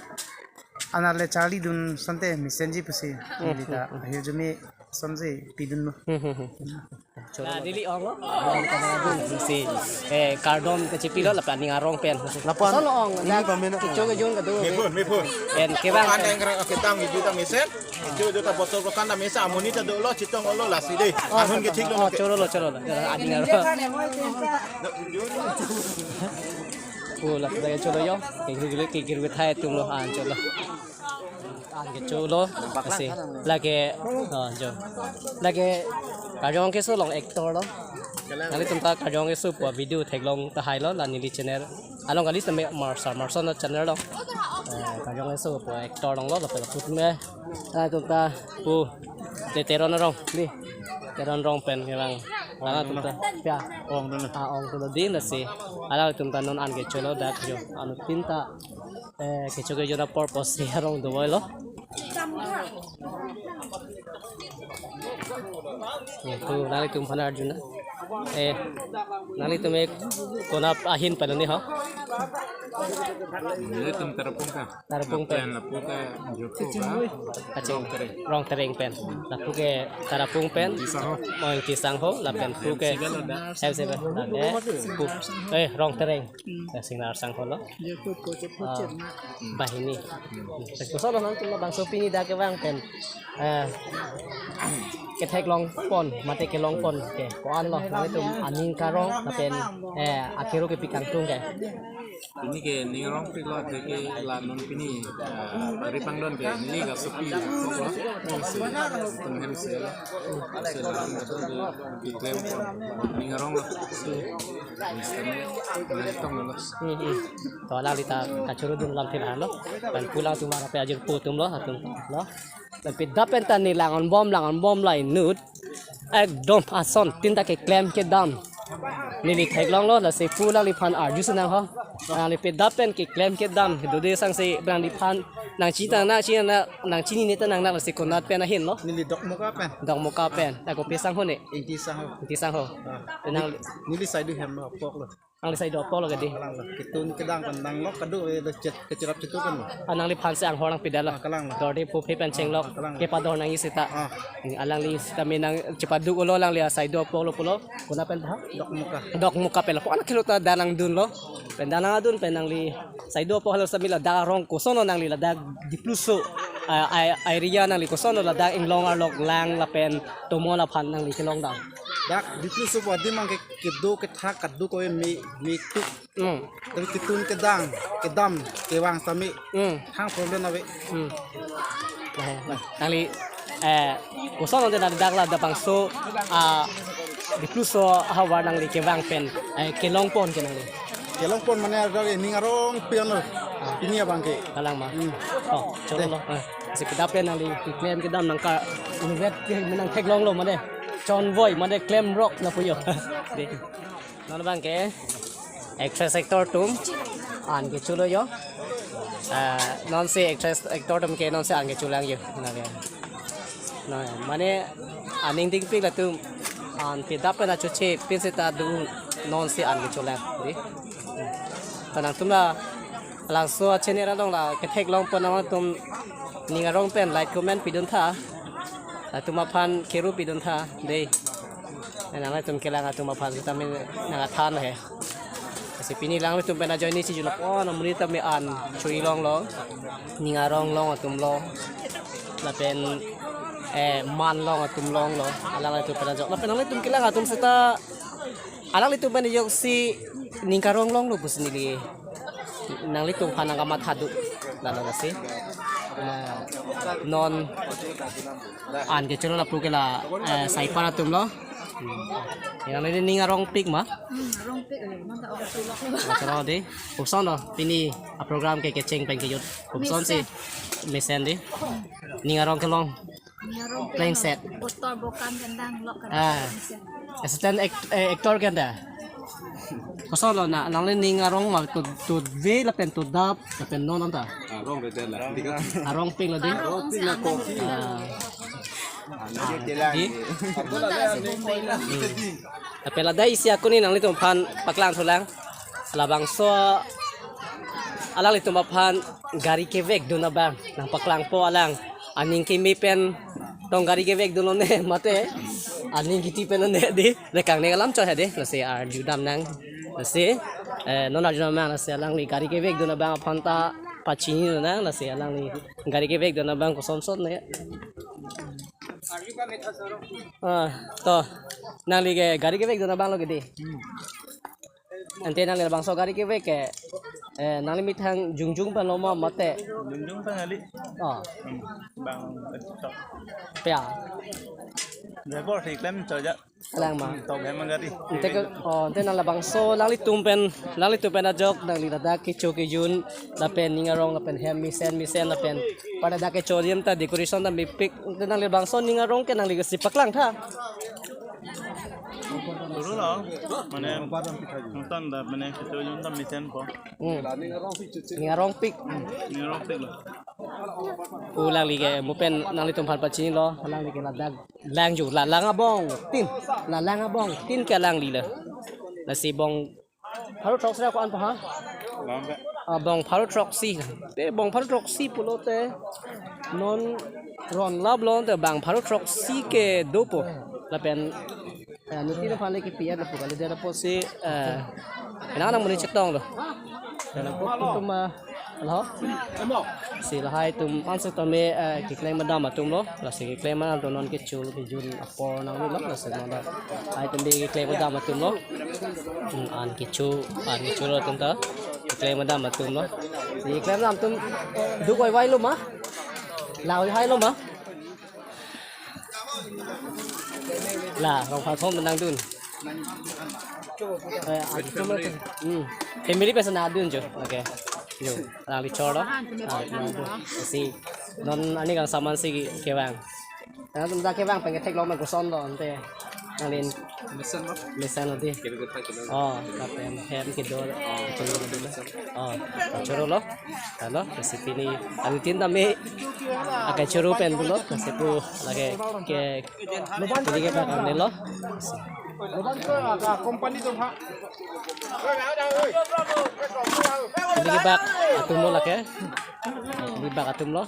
anerle charlidun asonte mesenji pusi, hmm, neli ta, hmm, hmm, ahirjume asonsi pidun lo. Hmm, hmm, hmm. Choro. Na, neli ong lo. Ong lo, kadang adung si, eh, kardom kachepilo, lapen ning arong pen. Lapuan. Solo ong, ini na, pamena. Kecho kejun kado. Mephun, mephun. Pen kevang. Kan yang kena kita midi ta mesen. Kecho kejun ta botol ko kan ta mesen, amonit ta dolo, chetong lo lasi dei. Oh, ahun kethik lo. Oh, choro lo, choro lo. Aning arong. Pu la, lake cholo yo, kekir kekir kethai atum lo, an cholo. An kecholo, lasi, lake, oh, jo. Lake, karjong keso along actor lo. Nanglitum ta karjong keso pu video theklong tahai lo, la neli channel along kali tame Marsa, Marsa na channel lo. Eh, karjong keso pu actor along lo, lapen put me. Nanglitum ta pu, le Teron arong, di. Teron arong pen kevang. Alangtum ta, ya. Ong dun. Ah, ong dun din lasi. Alangtum ta non an kecholo dak jo. Anuttin ta, eh, kecho kejun apor pusi arong dovoi lo. Ye, tu nanglitum aphan arjuna. Eh, nanglitum ek konat ahin pen ni ho? Nanglitum Tarapung ka? Tarapung pen. Lapen lapu ke Joko ka? Kaching. Rongtereng. Rongtereng pen. Lapu ke Tarapung pen. Ingti sangho. Oh, Ingti sangho, lapen pu ke M C pen. Lapen pu, eh, Rongtereng. Eh, Singnar sangho lo. Ah, banghini. Lapuson lo nangtum labangso pini dak kevang pen, eh, ketheklong pon, mate kelong pon ke ko-an lo, nanglitum aning karong, lapen, eh, akero kepi kangtung ke. Pini ke ning arongpik lo, athe ke la non pini, ah, pari pangdon ke neli kasopi lo. Tum hem se lo. Se la non kasopi klem pon. Ning arong lo. Neli tong lo. Hmm, hmm. To alangli ta kachorudun lamthe la lo. Pen pu alangtum arap ajirpo atum lo, atum lo. Lapen dak pen ta ne lang-on bom, lang-on bom la inut. Ekdom asontin ta keklem kedam. Neli theklonglo, lasi pu nangliphan arju si nang ho. Nangli pedap pen keklem kedam dode sangse nangliphan nangchinitang nang chinitang nang chinine ta nang nang lasi konat pen ahinlo. Neli Dokmoka pen. Dokmoka pen. Ako pi sangho ne? Ingti sangho. Ingti sangho. Ah. Nang neli saidu hem lo, apok lo. Nangli saidu apok lo kedi. Kalang lo. Ketun kedang pen nang lo kadu, eh, lo chet, kechirap chetu pen lo. Ah, nangliphan si anghor nangpidetlo. Ah, kalang lo. Dorde pu phe pen chenglok. Ah, kalang lo. Kepador nangji seta. Ah. Alangli seta me nang chepaduk-olo, alangli asaidu apok lo pulo. Konat pen tha? Dokmoka. Dokmoka pen lo. Pu an khelo ta dan nangdunlo. Pen dan nangdun pen nangli saidu apok halo sami ladak arong kosonlo nangli ladak Dipluso, ah, ai, area nangli kosonlo ladak inglong arlok lang lapen tomon aphan nangli kelongdam. Dak Dipluso pu adim abang ke kedo kethak kadu ko me, me tuk. Hmm. Tapi ketun kedang, kedam, kevang sami. Hmm. Hang problem ave. Hmm. Nah, nah, nangli, eh, kosonlo nangli dak labangso, ah, Dipluso ahavar nangli kevang pen, eh, kelongpon ke nangli. Kelongpon mane ada ning arongpik lo. Ah. Pini abang ke. Kalang ma. Hmm. Oh, cholo lo. Ah, si kedap pen nangli keklem kedam nangka invet ke menang theklonglo mane. Chonvoi mane klemrok lapu jo. Dei. Non abang ke actress actor atum an kecho lo jo. Ah, non si actress actor atum ke non si an kecholang jo. Nang ke. Nang mane aning dingpik latum an pedap pen achoche pen seta do non si an kecholang. Dei. Ta nangtum la labangso channel along la ketheklongpon nangtum ning arong pen like comment pidun tha. Latum aphan kero pidun tha. Dei. Nanglitum kelang atum aphan sitame nang athan he. Si pini alanglitum pen ajoine si julap, oh, amonit tame an chui longlo. Ning arong long atum lo. Lapen, eh, man long atum longlo. Alanglitum pen ajok. Lapen nanglitum kelang atum seta alanglitum pen ajoksi ning karong longlo pusi neli nanglitum aphan nangkamatha do. Lalo lasi. Eh, non an kecho lo lapu ke la, eh, saipan atum lo. Hmm. Ya, nangli ning arongpik ma? Hmm, arongpik, eh, manta arongpik lo. Atro dei. Koson lo pini aprogram ke kecheng pen kejut. Koson si mesen dei. Ning arong kelong. Ning arongpik. Playing lo. Set. Botol bokam kendang lo kan. Ah. Mesen. Assistant act-, eh, actor kenda. Koson lo na, nangli ning arong ma to, to ve lapen to dap lapen non anta. Arong re la. Arongpik lo dei. Arongpik na kopi. Ah. Dei. Manta si Bombay lo. Hmm. Lapen ladak isi akuni nanglitum aphan paklang thulang. Labangso alanglitum aphan gari kevekdun abang nangpaklangpo alang. Aning keme pen tong gari kevekdun lone mate aning kiti pen lone dei. Lekang ne alam chot he dei. Lasi arjudam nang. Lasi, eh, non arjudam nang lasi alangli gari kevekdun abang aphan ta pachini nang lasi alangli gari kevekdun abang kosonson ne. Ah, to. Nangli ke gari kevekdun abang lo ke dei. Ante nangli labangso gari kevek ke, eh, nangli methang jongjong pen lo ma mate. Jongjong pen kali. Oh. Hmm. Bang, eh, tok. Pia. Driver si klem choja. Kalang ma. Tok hem gari. Ante ke, oh, ante nang labangso nanglitum pen, nanglitum pen ajok nangli ladak kecho kejun lapen ning arong lapen hem mesen mesen lapen pada dak kecho adim ta decoration ta mepik. Ante nangli labangso ning arong ke nangli si paklang tha. Dolo lo, mane, nonton da, mane, kecho jun ta mesenpo. Hmm. Ning arongpik. Ning arongpik lo. Alangli ke mo pen nanglitum aphan pachinilo, alangli ke ladak lang ju, la lang abong tin, la lang abong tin ke alangli lo. Lasi bong pharo throksi ra ko-an pa ha? Lambe. Ah, bong pharo throksi. Te bong pharo throksi pulote non ron lap lo te bang pharo throksi ke dopo. Lapen, eh, nutin aphan le kepi-et lapu kalidet apotsi, eh, nang nang monit chetonglo. Lapen apo itum, ah, lo. Si lahai atum an setame, eh, keklem kedam atum lo. Lasi keklem kedam atum non kecho kejun apor nanglo. Lasi non lahai atum keklem kedam atum lo. Hmm, an kecho, an kecho lo atum ta. Keklem kedam atum lo. Si keklem kedam atum duk oi vai lo ma? La oi hai lo ma? La, rong phathom nangdun. Eh, atum lo. Hmm. Family pen si nangdun jo. Okay. Jo. Alangli cholo. Ah, nangdun. Si non ani kang saman si kevang. Nangtum ta kevang pen ketheklong ma koson lo ante. Nangli mesen lo. Mesen lo dei. Kebe kutha kilo. Oh, lapen hem kedo. Oh, kachoro lo dei. Oh, kachoro lo. Halo, lasi pini alutin tame akachoro pen pulo, lasi pu lake ke pini kebak an lo. Company do ha. Pini kebak atum lo lake. Pini kebak atum lo.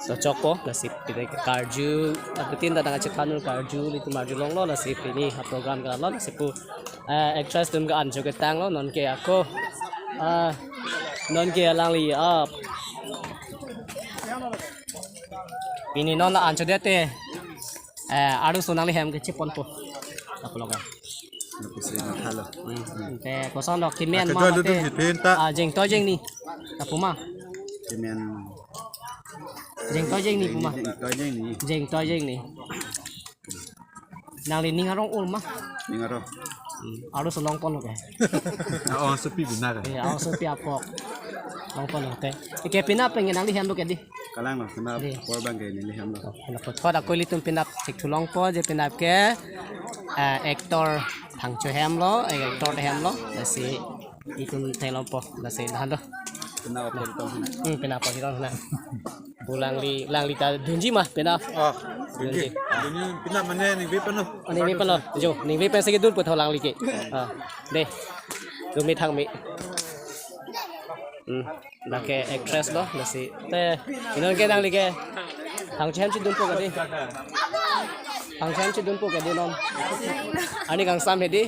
So chokpo, lasi pini karju, alutin ta nangkachethan karju, ilitum arjulonglo, lasi pini ha program ke-an lo, lasi pu, eh, actress atum ke-an choketanglo, non ke ako, ah, non ke alangli, ah, pini non la-an chodet te, eh, arloso nangli hem kecheponpo. Apologa. Nupisi na halo. Hmm. Te koson dok kemen ma kedua mate. Lutum si pinta. Ah, jeng to jeng ni. Ta pu ma. Kemen. Jeng to jeng ni pu ma. Jeng to jeng ni. Jeng to jeng ni. Nangli ning arong ul ma. Ning arong. Hmm. Arloso longpon lo ke. Oh, sepi benar. Ya, oh, sepi apok. Longpon lo ke. Ike pina pengen nangli hem lo ke dei. Kalang lo, kena dei. Por bang ke neli hem lo. Kena por. Thot ako ilitum penap chek thulongpo je penap ke, eh, actor Phangcho hem lo, eh, actor hem lo, lasi itum theklongpo, lasi dah do. Kena por tong. Hmm, penap por tong na. Pu langli, langli ta dunji ma, penap. Ah, dunji. Dunji. Dunji penap mane ningve pen lo. Oh, ningve pen lo. Jo, ningve pen segi dunpo tho langli ke. Ah, dei. Dumi thang mi. Hmm. Lake actress lo, lasi. Te, inon ke nangli ke. Phangcho hem chedunpo ke dei. Phangcho hem chedunpo ke dei non. Arni kangsam he dei.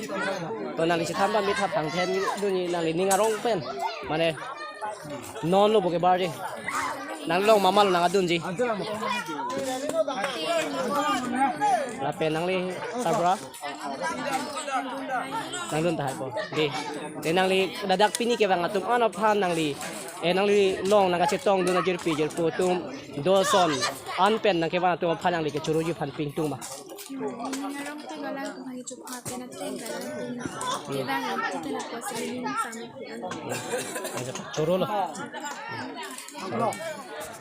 To nangli chethan ba mi tha Phangcho hem dunji nangli ning arong pen. Mane non lo bo ke bar dei. Nangli long mama lo nangkedunji. Lapen nangli Sabra. Nangdun tahai po. Dei. Dei nangli ladak pini kevang atum an aphan nangli. Eh, nangli long nangkachetongdun ajirpi jirpo atum do ason an pen nangkevang atum aphan nangli kechoroji aphan pingtung ma. Ngarong tu galang tu hangi chup ha pen ateng galang tu. Kevang itu kena kuasa ini sama kian. Choro lo.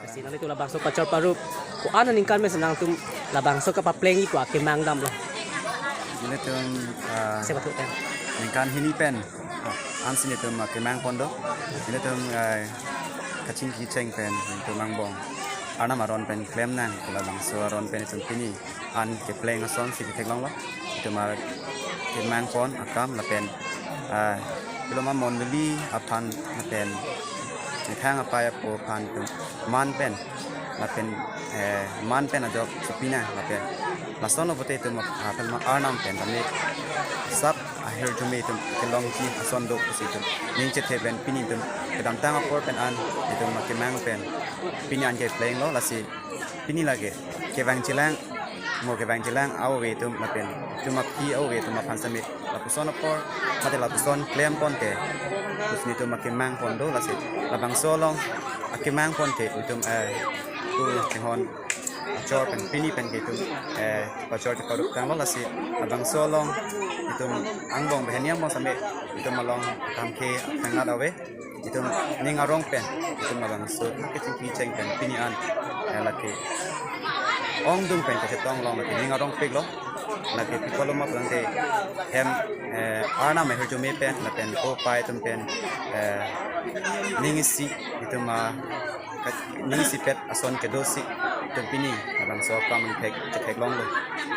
Lasi nanglitum labangso kachor parup ko-an aningkan mesen nangtum labangso kapaplengji pu akemang damlo. Ilitum, ah, Sebatuk pen. Ningkan hini pen, ah, ansi nelitum, ah, kemang pon do. Ilitum, ah, kachingki cheng pen, ilitum angbong Arnam aron pen klem nang, labangso aron pen itum pini an kepleng ason si ketheklonglo. Itum ar kemang pon akam lapen, ah, pilo ma mondoli aphan lapen methang apai apo aphan itum man pen lapen, eh, man pen ajok chopina lapen lason lo pote itum aphan ma Arnam pen tame sap ahirjume itum kelongji ason do pusi itum ning chethe pen pini itum kedamtang apor pen an itum kemang pen pini an keplenglo. Lasi pini lake kevang chelang, mo kevang chelang ave atum lapen itum aphi ave atum aphan same lapuson apor mate lapuson klem pon te, pusi nelitum akemang pon do. Lasi labangso along akemang pon te itum, eh, pu kehon achor pen pini pen ke itum, eh, pachor cheparup tanglo. Lasi labangso along itum angbong banghini angbong same itum along kamke thangnat ave. Itum ning arong pen itum labangso kachingki cheng pen pini an, eh, lake ongdung pen kachetong long lake ning arongpik lo. Lake pi apot lo ma pulote hem, eh, Arnam ahirjume pen lapen ko pai atum pen, eh, ning isi itum, ah, ka-, ning isipet ason kedo si itum pini labangso akam thek chetheklonglo.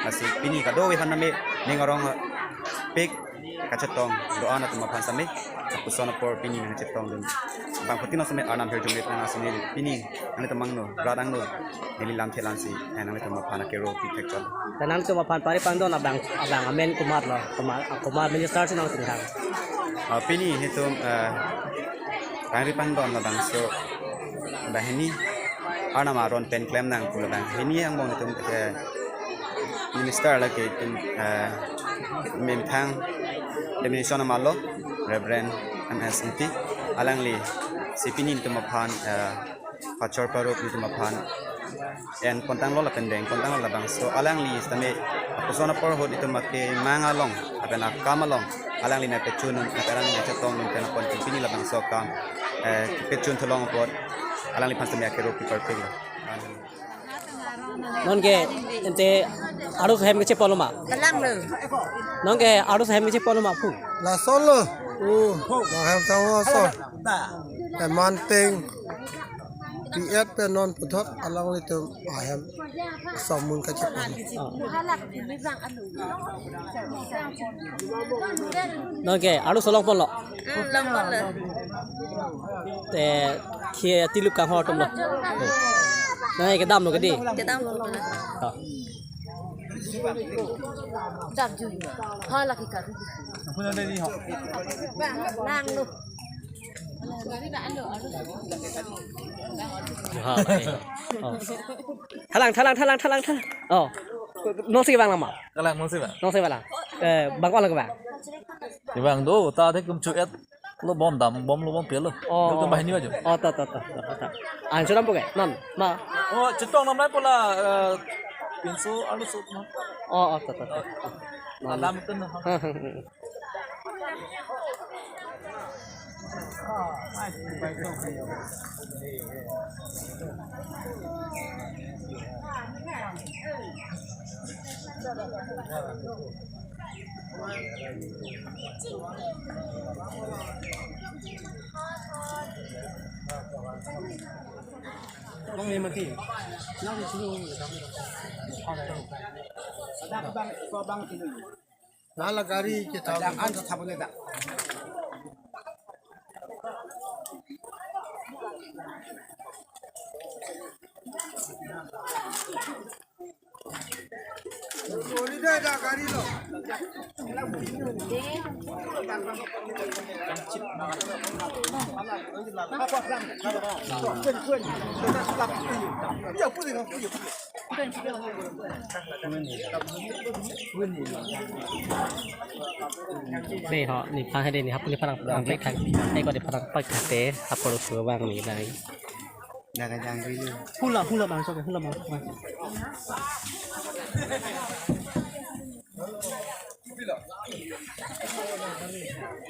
Lasi pini kadokave aphan name ning arongpik kachetong do-an atum aphan same lapuson apor pini nangchetongdun. Bangphutin same Arnam ahirjume nang asini pini nanglitum angno, rat angno, neli lamthe lamsi, eh, nanglitum aphan akero pithek chot. Dan nangtum aphan pari pangdon abang, abang amen komat lo, komat, komat minister si nangtum thang. Ah, pini nelitum, eh, pari pangdon labangso banghini Arnam aron pen klem nang pu labang hini angbong itum, eh, minister lake itum, eh, methang denomination amalo Reverend M S Ingti, alangli si pini itum aphan, eh, pachor parup itum aphan en pon tanglo lapen deng pon tanglo labangso alangli sitame lapuson apor ahut itum akemang along lapen akam along alangli nangpachun un, alangli nangchetongdun pen apot itum pini labangso akam, eh, pachun thulong apot alangliphan sitame akero piparpik lo. Non ke ante arloso hem kechepon lo ma? Kalang lo. Non ke arloso hem kechepon lo ma pu? Lason lo. Oh, nang hem tang lason. Eman teng. Pi-et pen non puthot alanglitum ahem somun kachepon. Oh. Non ke arloso longpon lo? Hmm, longpon lo. Te khei tilup kanghor atum lo. Non ke kedam lo ke dei? Kedam lo. Oh. Dam ju. Ha lagi kari. Lang lo. Ha, eh. Oh. Thalang, thalang, thalang, thalang, thalang. Oh. Nonsi vanglang ma? Kalang, nonsi vang. Nonsi vanglang. Eh, bang ko lang vang? Vang do, ta thek kum chu-et lo bom dam, bom lo bom pelo. Oh. Lo tum banghini ajo. Oh, ta, ta, ta, ta, ta. An churam po ke? Non, ma. Oh, chetong nam nai pu la, eh, pinso arloso. Oh, oh, ta, ta, ta. Alam ken. Nala gari kita. Dei ho, nephan he dei, nephan nephan nangpek thang. Dei ko nephan nangpek thang te, apor su bang ni dei. Daga jang dulu. Hula, hula bang, sok, hula bang.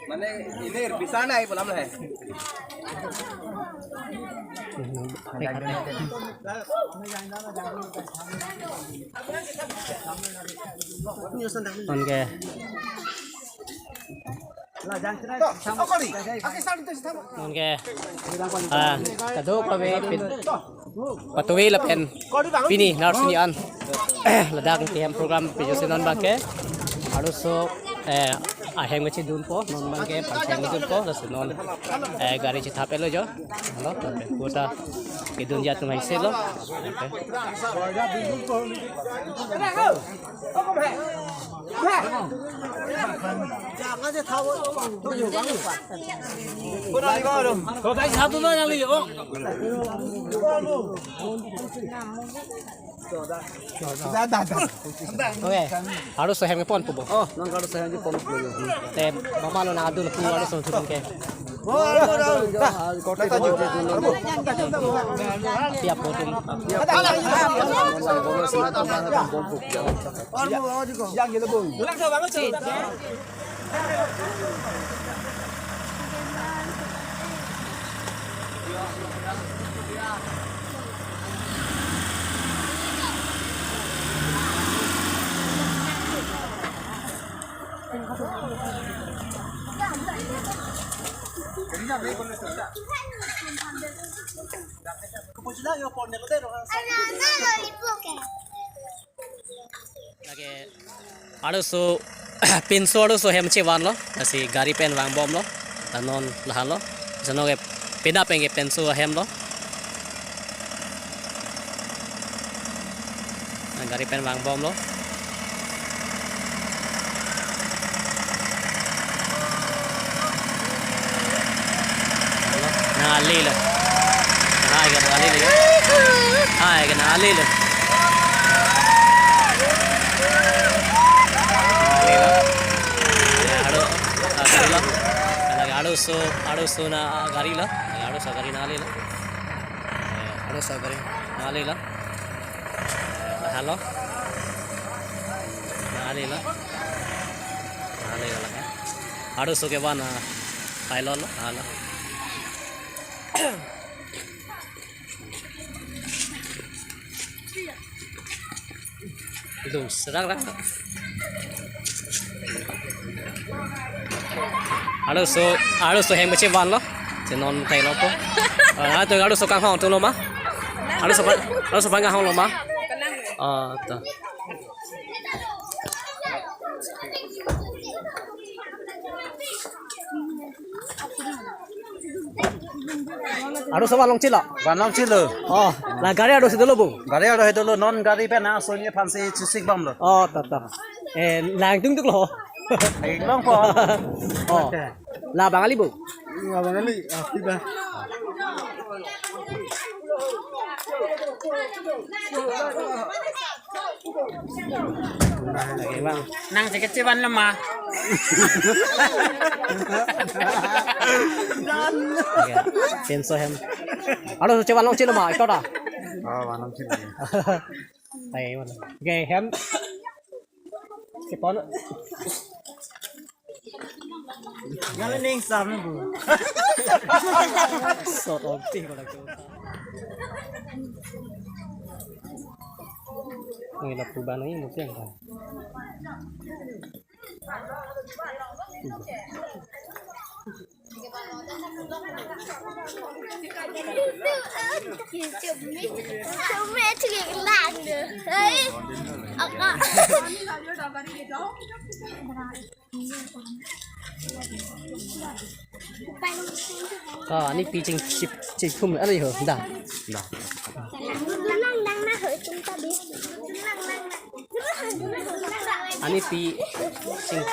Mane, ini bisa na ibu lam lah. Oke. Oke. Ah, kadokave pin. Patuwi lapen pini narsini an. Ladak T M program pejose non bangke. Arloso, eh, ahem kechedunpo, non bangke, pansai kechedunpo, laso non, eh, gari chethap-et lo jo. Halo, kota kedun jat tumai selo. Oke. Oke. Arloso hem kepon po bo. Oh, non arloso hem kepon po. Te mama lo nang adu lapu arloso thurun ke. Api apo atum. Lake arloso, pinso arloso hem chevan lo, lasi gari pen vangbom lo, la non lahan lo, jano ke peda pen ke pinso ahem lo. Gari pen vangbom lo. Nang ale lo. Hai ke nang ale lo. Hai ke nang ale lo. Ale lo. Aro, ah, gari lo. Lake arloso, arloso na, ah, gari lo. Lake arloso gari nang ale lo. Eh, arloso gari nang ale lo. Halo. Nang ale lo. Nang ale lo lake. Arloso kevan, ah, pilot lo. Halo. Dum serang rang. Arloso, arloso hem chevanlo. Chenon thailo po. Ah, to arloso kanghon tunglo ma. Arloso pa, arloso kanghonlo ma. Ah, to. Arloso vanlongchelo. Vanlongchelo. Oh, la gari arloso dolo bu. Gari arloso dolo, non gari pen ason ye phansi chusik bomlo. Oh, ta ta. Eh, langtung tuklo. Langtung po. Oh. La Bangali bu. La Bangali, ah, tidak. Nang jacket chevanlo ma. Penso hem. Arloso chevanlongchelo ma, ito ta. Oh, vanlongchelo. Tei mana? Okay, hem. Chepon. Yang ning sam bu. Sot om ti ko lagi. Ini lapu bana ini mungkin kan. Ah, ani pi ching chip ching thum ari ho da. Da. Ani pi ching